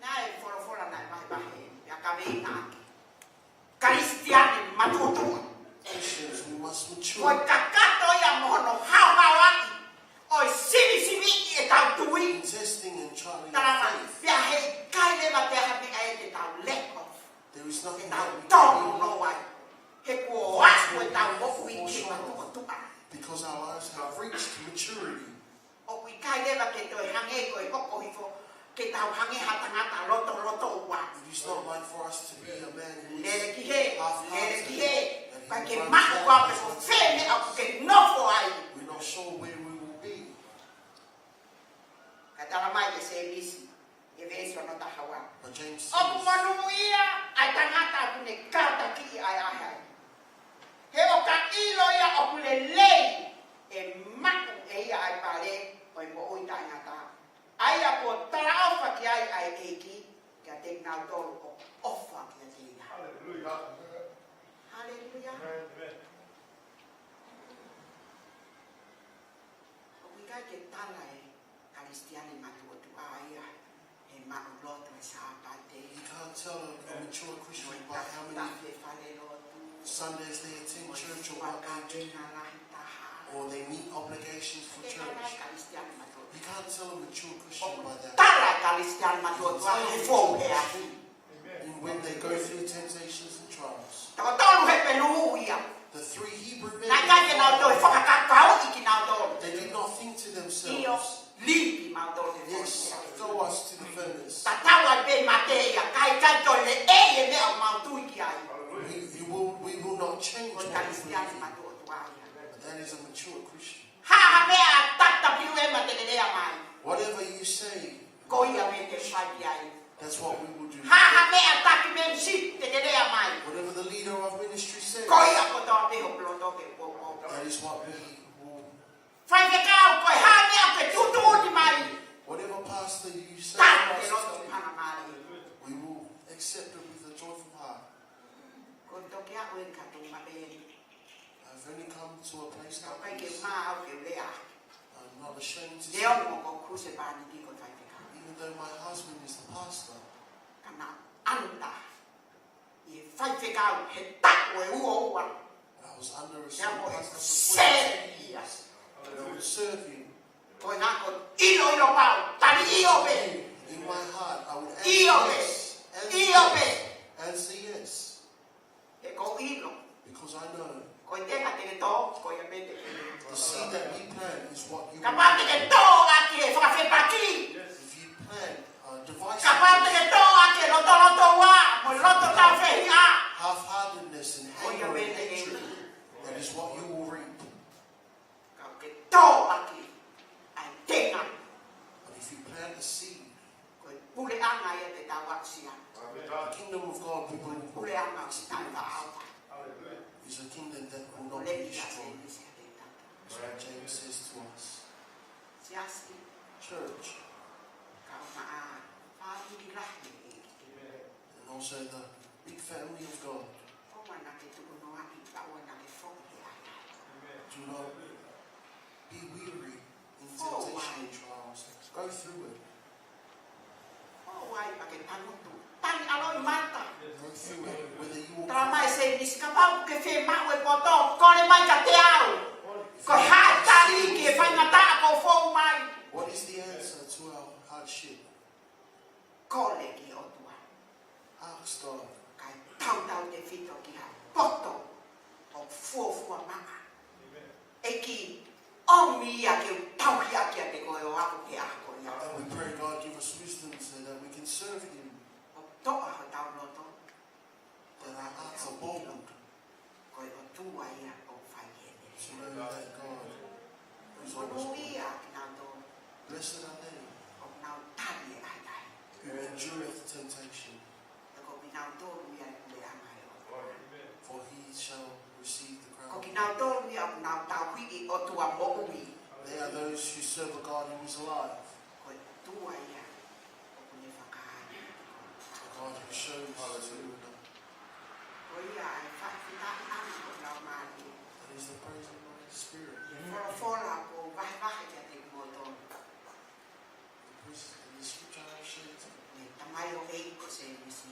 Naʻe folofola naʻe vahevahe, pea ka veinaki. Kalisitiane matuʻotuʻa. Christians, we must mature. Ko e kakato ia mo hono haohaoaʻi ʻo e sivisiviʻi ʻetau tui. In testing and trying our faith. Tala mai, pea heʻikai leva te ha meʻa ia te tau lack of. There is nothing that we can do. Te tau tōnounou ai. He kuo aʻu ʻetau moʻui ki he matuʻotuʻa. Because our lives have reached maturity. ʻOku ʻikai leva ke toe hangē ko e hoko hifo, ke tau hangē ha tangata lotolotoua. It is not like for us to be a man who is half-hearted, that he runs back and forth. Lele ki hē, lele ki hē. Kae ke maʻu koā pe ko fē meʻa ʻoku ke nofo ai. We're not sure where we will be. Ka tala mai ʻe Sēmisi, ʻi he veesi hono taha ua. But James says, ʻOku monūʻia ʻa e tangata ʻoku ne kātakiʻi ʻa e ʻahiʻahi. He ʻoka ʻilo ia ʻoku lelei ʻe maʻu ʻe ia ʻa e pale ʻo e moʻui taʻengata. ʻA ia kuo talaʻofa ki ai ʻa e ʻEiki, kiate kinautolu ʻoku ʻofa kiate ia. Hallelujah. Hallelujah. Amen. ʻOku ʻikai ke tala e Kalisitiane matuʻotuʻa ia he maʻu lotu e Sāpate. You can't tell a, a mature Christian by how many Sundays they attend church or what they do, or they meet obligations for church. You can't tell a mature Christian by that. Tala Kalisitiane matuʻotuʻa he fou he afi. And when they go through temptations and trials, Toko tolu Hepelū ia. The three Hebrew men, naʻe ʻikai ke nau toe fakakaukauʻi kinautolu. They did not think to themselves, ʻIo, liʻaki kimautolu he fonu. Yes, throw us to the furnace. Tatau ai pē mate ia, ʻikai, ʻikai toe lelei e meʻa ʻoku mau tui ki ai. We, you will, we will not change what we believe. Ko e Kalisitiane matuʻotuʻa ia. But that is a mature Christian. Ha ha meʻa ʻa Doctor Bill Ema te ne lea mai. Whatever you say, Ko ia meʻa te fai ki ai. That's what we will do. Ha ha meʻa ʻa taki membership te ne lea mai. Whatever the leader of ministry says, Ko ia kotoa pē hoku loto ke poupou. That is what we will. Faifekau, ko e ha meʻa ke tuʻutuʻuni mai. Whatever pastor you say to us, Tau ke loto hanga male. We will accept it with a joyful heart. Ko e toki aʻu eni ka tau mapē. I've only come to a place like this. Ka ʻikai ke maʻu ke lea. I'm not ashamed to say. Neongo ko Kruse Paniki ko e faifekau. Even though my husband is the pastor, Ka naʻa ʻalu ta ʻi he faifekau he taʻu ʻe ua ua. I was under a certain pastor for twenty-seven years. Seven years. And I would serve him. Ko e ngako ʻiloʻilo pau, tali ʻio pē. In my heart, I would answer yes, ʻIo pē. ʻIo pē. Answer yes. He ʻoku ou ʻilo. Because I know. Ko e tenga te ke tō, ko ia pē te ke. The seed that we plant is what you will reap. Kapau te ke tō ʻaki e fakafepaki. If you plant, uh, divisiveness, Kapau te ke tō ʻaki e lotolotoua, mo e loto tāufehiʻa. Half-heartedness and anger and hatred, Ko ia pē te ke. That is what you will reap. Ka ke tō ʻaki ʻa e tenga. But if you plant a seed, Ko e puleʻanga ia te tau aʻusia. The kingdom of God, we will Puleʻanga ʻoku taʻefaʻaʻauha. Is a kingdom that will not be destroyed. Lea ia Sēmisi kiate kitautolu. That's what James says to us. Siasi. Church. Kau maʻa fāmili lahi ʻEiki. And also the big family of God. ʻOua naʻa ke tukunoaʻi, ʻoua naʻa ke foʻi he ʻahiʻahi. Do not be weary in temptation and trials. Go through it. ʻOua ʻe pake tangutu. Tangi ʻaloʻi mata. Go through it, whether you will. Tala mai Sēmisi, kapau ʻoku ke fiemaʻu e poto, kole mai kiate au. Ko e hā e tali ki he faingataʻa kuo fou mai? What is the answer to our hardship? Kole ki he ʻOtua. Ask God. Kae tautautefito ki ha poto ʻoku fuofua maʻa. ʻEiki, ʻomi ia ke u tauhi ʻaki kiate koe ʻo aʻu ki he ʻaho ko ia. And we pray God give us wisdom so that we can serve him. ʻOku toʻa hotau loto. That our hearts are bold. Ko e ʻOtua ia ʻoku fai ʻene. To know that God is always good. Monūʻia kinautolu. Blessed are they. ʻOku nau tali e ʻahiʻahi. Who endureth temptation. He ko kinautolu ia ʻe puleʻanga ʻe ʻOtua. For he shall receive the crown of life. Ko Kinautolu ia ʻoku nau tauhi ʻa e ʻOtua moʻui. They are those who serve a God who is alive. Ko e ʻOtua ia ʻoku ne fakahā. A God who shows us who we are. Ko ia ʻa e fakafetaʻi ʻa e Laumālie. That is the praise of the Holy Spirit. Ko e folofola ʻoku ou vahevahe kiate kimoutolu. The verses in the scripture I've shared. Mei he tamai ʻo e ʻEiki ko Sēmisi.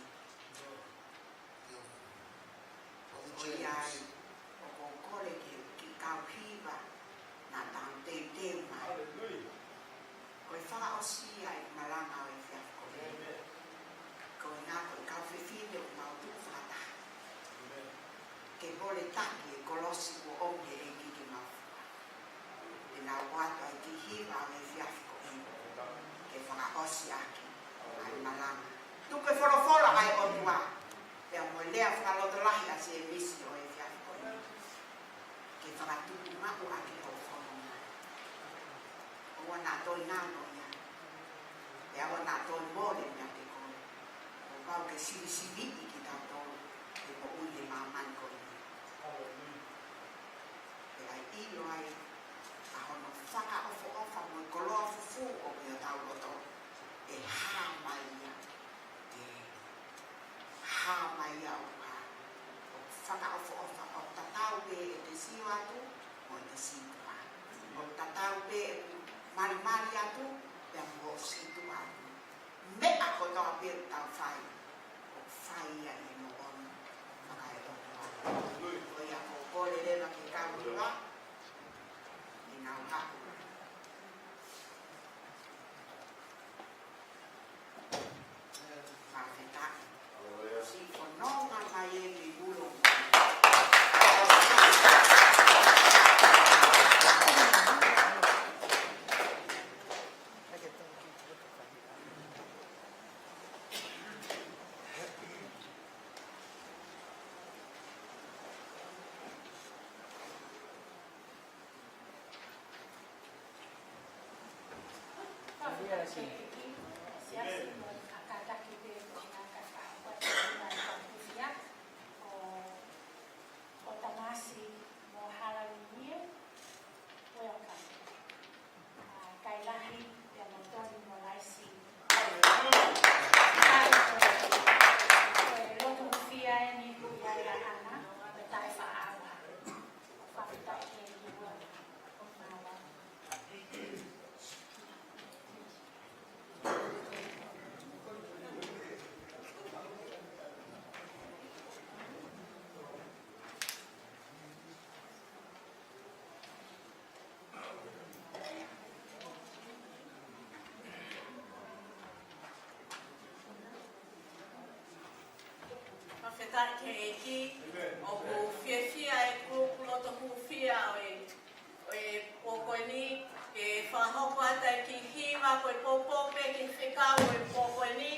Ko ia ai, ʻoku ou kole ke u kiʻi kau hiva naʻa tau teuteu mai. Hallelujah. Ko e fakaʻosi ia ʻa e malanga ʻo e efiafi ko eni. Amen. Ko e ngaahi kau fefine ʻoku mau tuʻu fakataha. Amen. Ke mole taki e kolosi kuo ʻomi ʻe he ʻEiki ke mau fua. Te nau ʻoatu ʻa e kiʻi hiva ʻo e efiafi ko eni ke fakaʻosi ʻaki ʻa e malanga. Tuku e folofola ʻa e ʻOtua pea mo e lea fakalotolahi ʻa Sēmisi ʻo e efiafi ko eni ke fakatupu maʻu ʻaki hoʻo fononga. ʻOua naʻa toe ngalo ia. Pea ʻoua naʻa toe mole meiate koe. Kuo pau ke sivisiviʻi kitautolu he moʻui he māmani ko eni. Pea ʻilo ai ʻa hono fakaʻofoʻofa mo e koloa fufū ʻoku ʻi hotau loto. ʻE hā mai ia. ʻE hā mai ia ʻo hā. ʻOku fakaʻofoʻofa, ʻoku tatau pē ʻete sio atu mo ʻete sītuʻa. ʻOku tatau pē ʻeku malimali atu pea mo hoʻo sītuʻa atu. Meʻa kotoa pē ʻoku tau fai, ʻoku fai ia ʻi he moʻoni fakaeʻotua. Ko ia ʻoku ou kole leva ke kau hiva, ke nau haʻu. Fakafetaʻi. Siʻi fononga mai eni ulo. Ko Tamasi mo Halalinie, welcome. ʻA, kai lahi, pea mo Toni mo Laisi. Ko e lotu hūfia eni ʻoku ʻi ai ʻa ʻAna, pea taʻe faʻa ʻalu. Fakafetaʻi ki he ʻEiki. Fakafetaʻi ki he ʻEiki. ʻOku fiefia e kulupu loto hūfia ʻo e, ʻo e pō ko eni, ke fakahoko atu e kiʻi hiva ko e poupou pē ki he fekau ʻo e pō ko eni.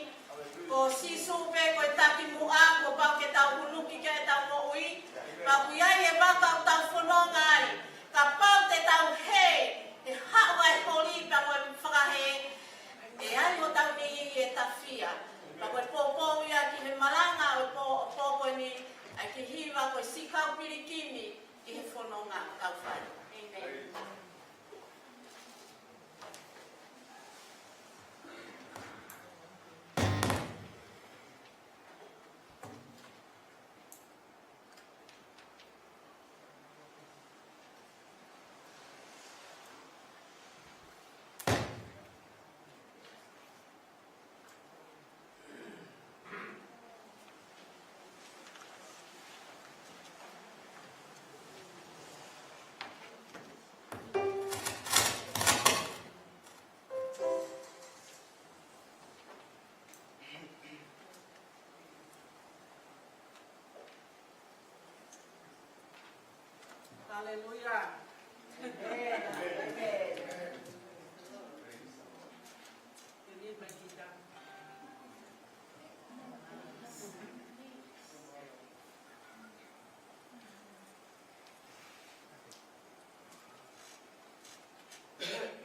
Ko Sīsū pē ko e takimuʻa, kuo pau ke tau hunuki ki ai ʻetau moʻui. Pea ʻoku ʻi ai e vaka ʻoku tau fononga ai. Kapau te tau hē, he haʻu ʻa e holi pea mo e fakahē, ʻe ai hotau niʻihi ʻe tafia. Pea ko e poupou ia ki he malanga ʻo e pō, pō ko eni, ʻa e kiʻi hiva ko e Siʻi Kau Pilikimi ki he fononga ʻoku tau fai. ʻĒmeni. Haleluia. ʻĒmeni. ʻĒmeni.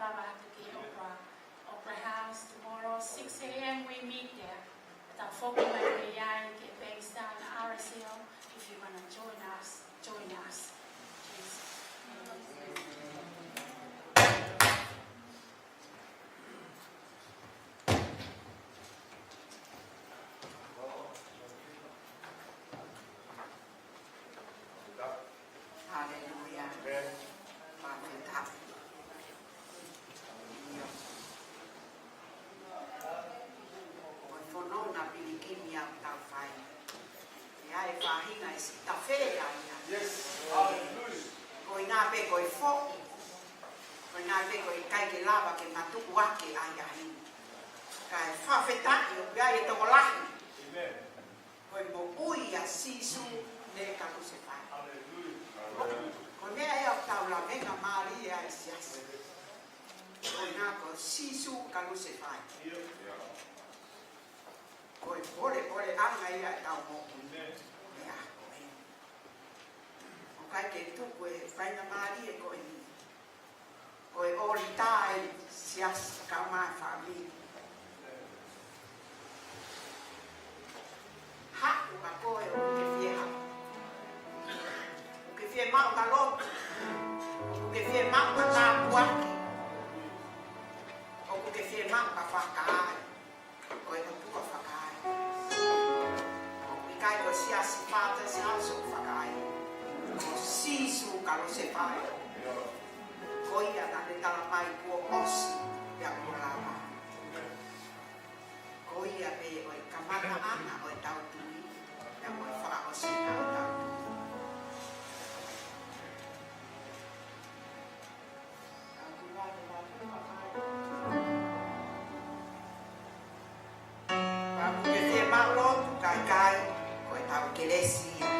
Lava atu ki Opera, Opera House tomorrow, six a.m. we meet there. Tau foki mai pē ia ki Bankstown R S L. If you wanna join us, join us. Please. Haleluia. Amen. Fakafetaʻi. ʻIo. Ko e fononga pilikimi ʻoku tau fai. ʻI ai e faʻahinga ʻe siʻi tafe ai ia. Yes. Haleluia. Ko e ʻuhinga pē ko e foʻi. Ko e ʻuhinga pē ko e ʻikai ke lava ke matuʻuaki ai ia. Kae fakafetaʻi ʻoku ʻi ai e tokolahi. Amen. Ko e moʻui ʻa Sīsū ne kalusefai. Haleluia. Ko e meʻa ia ʻoku tau lavengamālie ai siasi. Ko e ʻuhinga ko Sīsū kalusefai. Ko e polepoleʻanga ia ʻetau moʻui. Amen. Meʻa ko ē. ʻOku ʻikai ke tuku e faingamālie ko eni. Ko e ʻōlita ē siasi kae ʻumaʻā e fāmili. Haʻu ʻa koe ʻoku ke fie haʻu. ʻOku ke fie maʻu ha lotu. ʻOku ke fie maʻu ha tāpuaki. ʻOku ke fie maʻu ha fakahā. Ko e ʻOtua fakahā. ʻOku ʻikai ko e siasi Father's House ʻoku fakahā. Ko Sīsū kalusefai. Ko ia naʻa ne tala mai kuo ʻosi, pea kuo lava. Ko ia pē ʻa e kamataʻanga ʻo ʻetau tui, pea mo e fakaʻosinga ʻo ʻetau tui. Ka ʻoku ke fie maʻu lotu, ka ʻikai, ko ʻetau kelesi ia.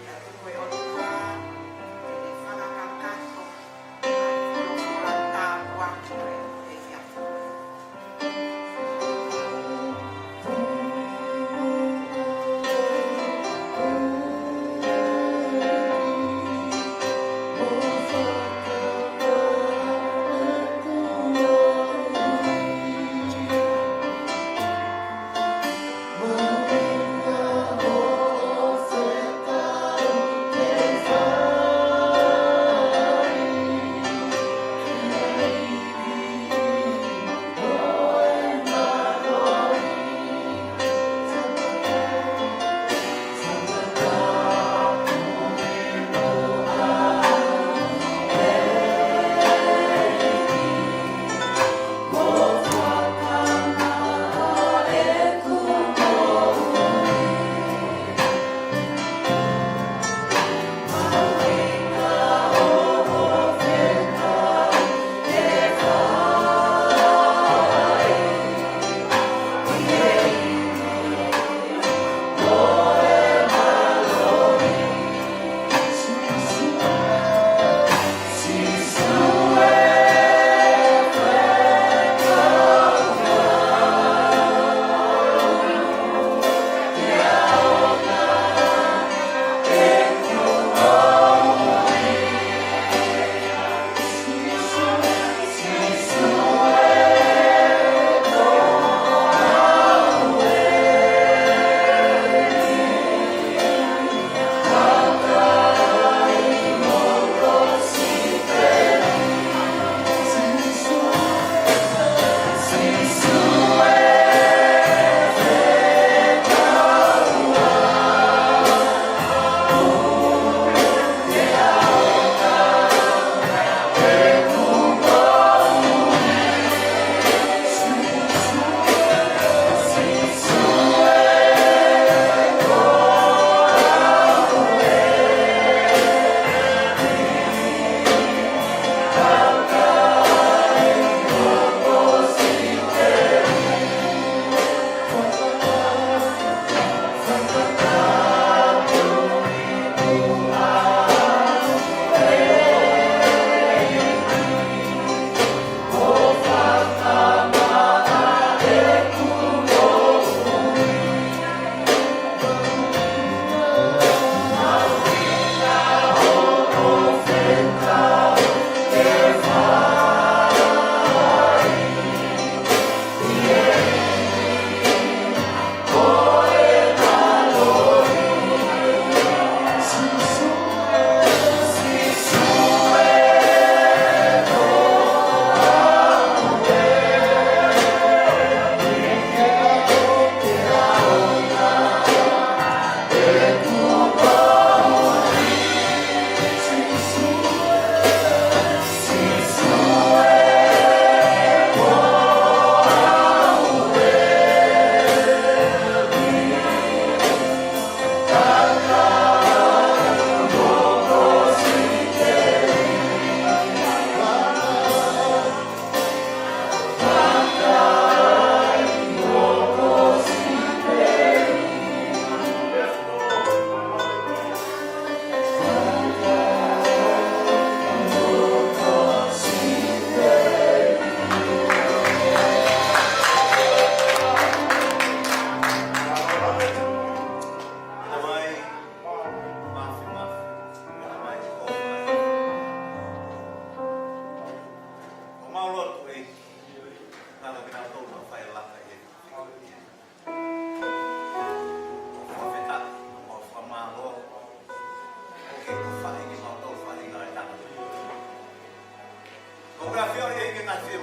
Ia tuku e ʻOtua.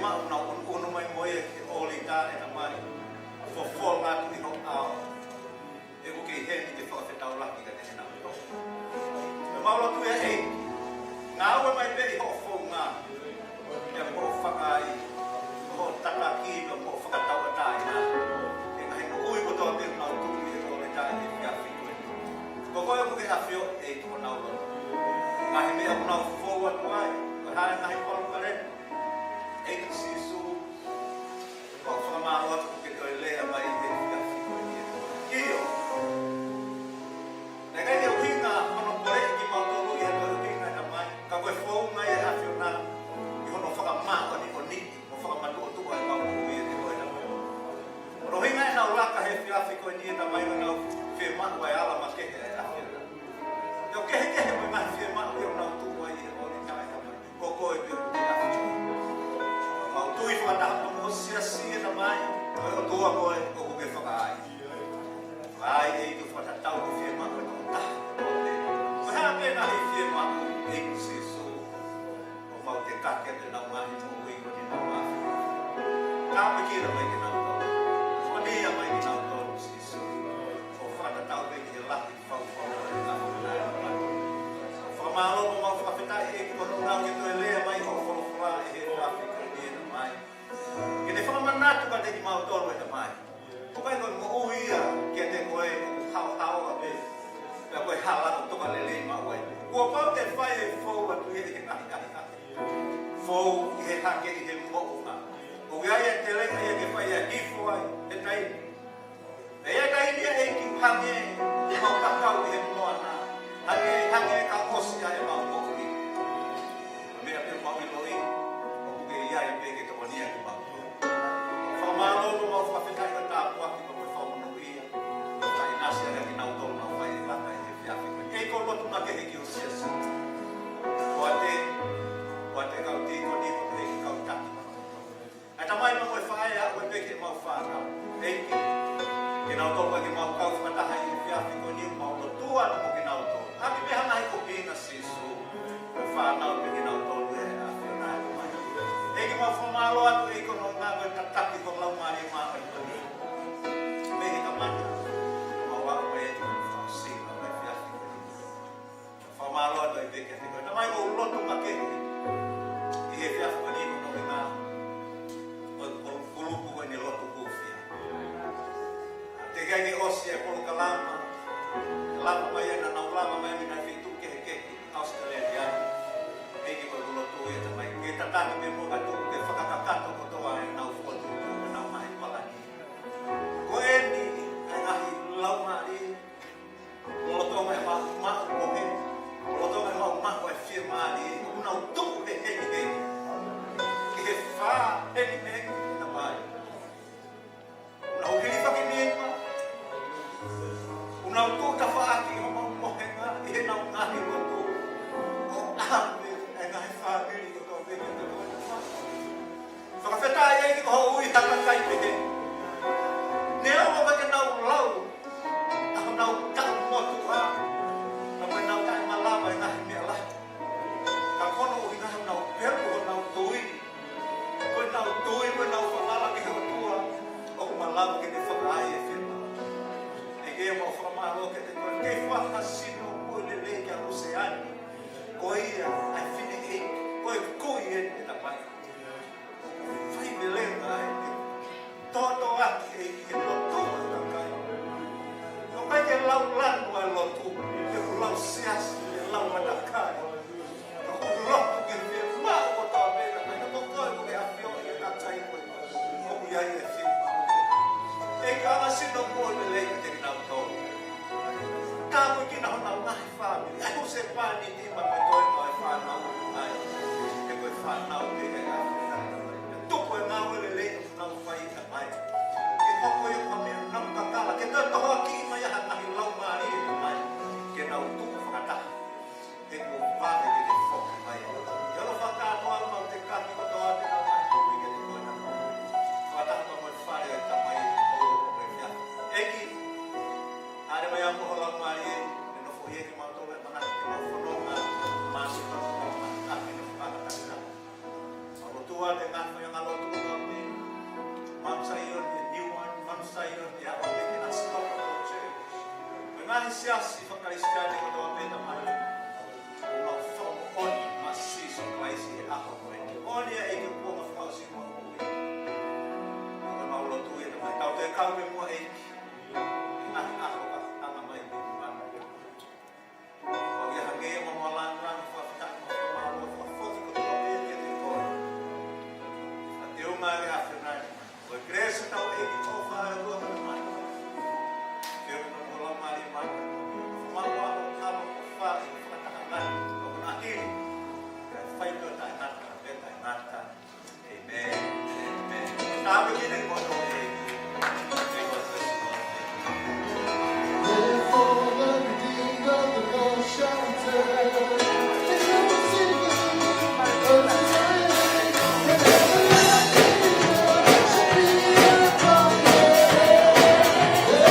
Mau nau ʻunuʻunu mai mo ia ki he ʻōlita, ʻe Tamai. Fofonga atu ʻi ho ʻao. ʻOku kei heni ke fakafetaulaki kiate kinautolu. Pea mau lotu ia ʻEiki. Ngāue mai pē ʻi hoʻo founga. Pea mo hoʻo fakaai. Mo hoʻo tataki, pea mo hoʻo fakatauʻatāina. ʻI he ngaahi moʻui kotoa pē ʻoku nau tuʻu ʻi he ʻōlita ʻi he efiafi ko eni. Ko koe ʻoku ke ʻafioʻi ʻEiki ʻoku nau lotu. Ngaahi meʻa ʻoku nau fou atu ai. Ko e hā e ngaahi palopalema. ʻEiki Sīsū, mau fakamālō atu kuo ke toe lea mai he efiafi ko eni. ʻIo. Naʻe ʻikai ke ʻuhinga hono poleʻi kimautolu ʻi ha toe ʻuhinga, ʻe Tamai. Ka ko e founga ia ʻa e ʻAfiona ʻi hono fakamāʻoniʻoniʻi mo fakamatuʻotuʻa ʻemau moʻui ʻiate koe, ʻe Tamai. Hono ʻuhinga ʻenau laka he efiafi ko eni, ʻe Tamai, ko ʻenau fiemaʻu ʻa e ala makehe ʻa e ʻAfiona. ʻIo, kehekehe mo e ngaahi fiemaʻu ʻoku nau tuʻu ai ʻi he ʻōlita, ʻe Tamai. Ko koe pē ʻoku ke ʻafio. Mau tui fakataha pea mo ho siasi, ʻe Tamai, ko e ʻOtua koe ʻoku ke fakaai. Fakaai ʻEiki, fakatatau ki he fiemaʻu ʻo e tokotaha kotoa pē. Ko e hā pē ngaahi fiemaʻu, ʻEiki Sīsū, ʻoku mau tekaki atu ʻenau ngaahi moʻui ko eni, ʻenau ngaahi. Tāpuekina mai kinautolu. Ko eni ia mai kinautolu, Sīsū. ʻO fakatatau pē ki he lahi Fakamālō, mau fakafetaʻi ʻEiki ko hono ʻalu ke toe lea mai hoʻo folofola ʻi he efiafi ko eni, ʻe Tamai. Ke ne fakamanatu kiate kimautolu, ʻe Tamai. Ko e ʻuhinga ko e moʻui ia kiate koe ʻoku haohaoa pē. Pea ko e hala ʻoku toka lelei maʻu ai. Kuo pau ke fai e fou atu ia ʻi he ngaahi ʻahiʻahi. Fou ʻi he hake ʻi he moʻunga. ʻOku ʻi ai e teleʻa ia ke fai e hifo ai he taimi. ʻE ʻi ai e taimi ia ʻEiki hangē ʻemau kakau ʻi he moana, hangē, hangē ka ʻosi ʻa ʻemau moʻui. Meʻa pē ʻoku mau ʻiloʻi, ʻoku ke ʻi ai pē ke tokoniʻi kimautolu. Fakamālō, mau fakafetaʻi ʻa e tāpuaki mo e fakamonūʻia. Fai nasi ʻa kinautolu ʻoku nau fai e laka ʻi he efiafi ko eni. ʻEiki, ko e lotu makehe ki ho siasi. Ko ʻete, ko ʻete kau tīkoni, ko ʻete kau taki. ʻE Tamai, mo e faʻē, ʻa koe pē ke mau fānau. ʻEiki, kinautolu ke mau kau fakataha ʻi he efiafi ko eni, mau lotua mo kinautolu. ʻAki pē ha ngaahi ʻuhinga, Sīsū, ke fānau pē kinautolu ʻe he ʻAfiona, ʻe Tamai. ʻEiki, mau fakamālō atu, ʻEiki, ko hono ʻuhinga ko e tataki ho Laumālie Māʻoniʻoni. Mei he kamata, mau aʻu pē ʻEiki, fakaʻosi, mo e efiafi ko eni. Fakamālō atu ai pē kiate koe. Tamai, ʻoku ou lotu makehe ʻi he efiafi ko eni, ko hono ʻuhinga ko e kulupu ko eni lotu kufia. Teʻeki ai ke ʻosi e polokalama, lava mai ʻa e, naʻa nau lava mai mei he ngaahi feituʻu kehekehe ʻi ʻAositelēlia. ʻEiki, ko ʻeku lotu ia, Tamai, ke tataki pē mo ka tuku ke fakakakato kotoa ʻenau fokotuʻutuʻu, ʻenau ngaahi palani. Ko eni ʻa e ngaahi laumālie, lolotonga ʻemau maʻu mohe, lolotonga ʻemau maʻu e fiemālie, ʻoku nau tuʻu he hengihengi. Ki he fā hengihengi, ʻe Tamai. ʻOku nau hilifaki nima. ʻOku nau tuʻu tafaʻaki ʻi homau mohenga, ʻi heʻenau ngaahi lotu. ʻOku ʻave ʻa e ngaahi fāmili kotoa pē ki he Tamai. Fakafetaʻi ʻEiki siasi.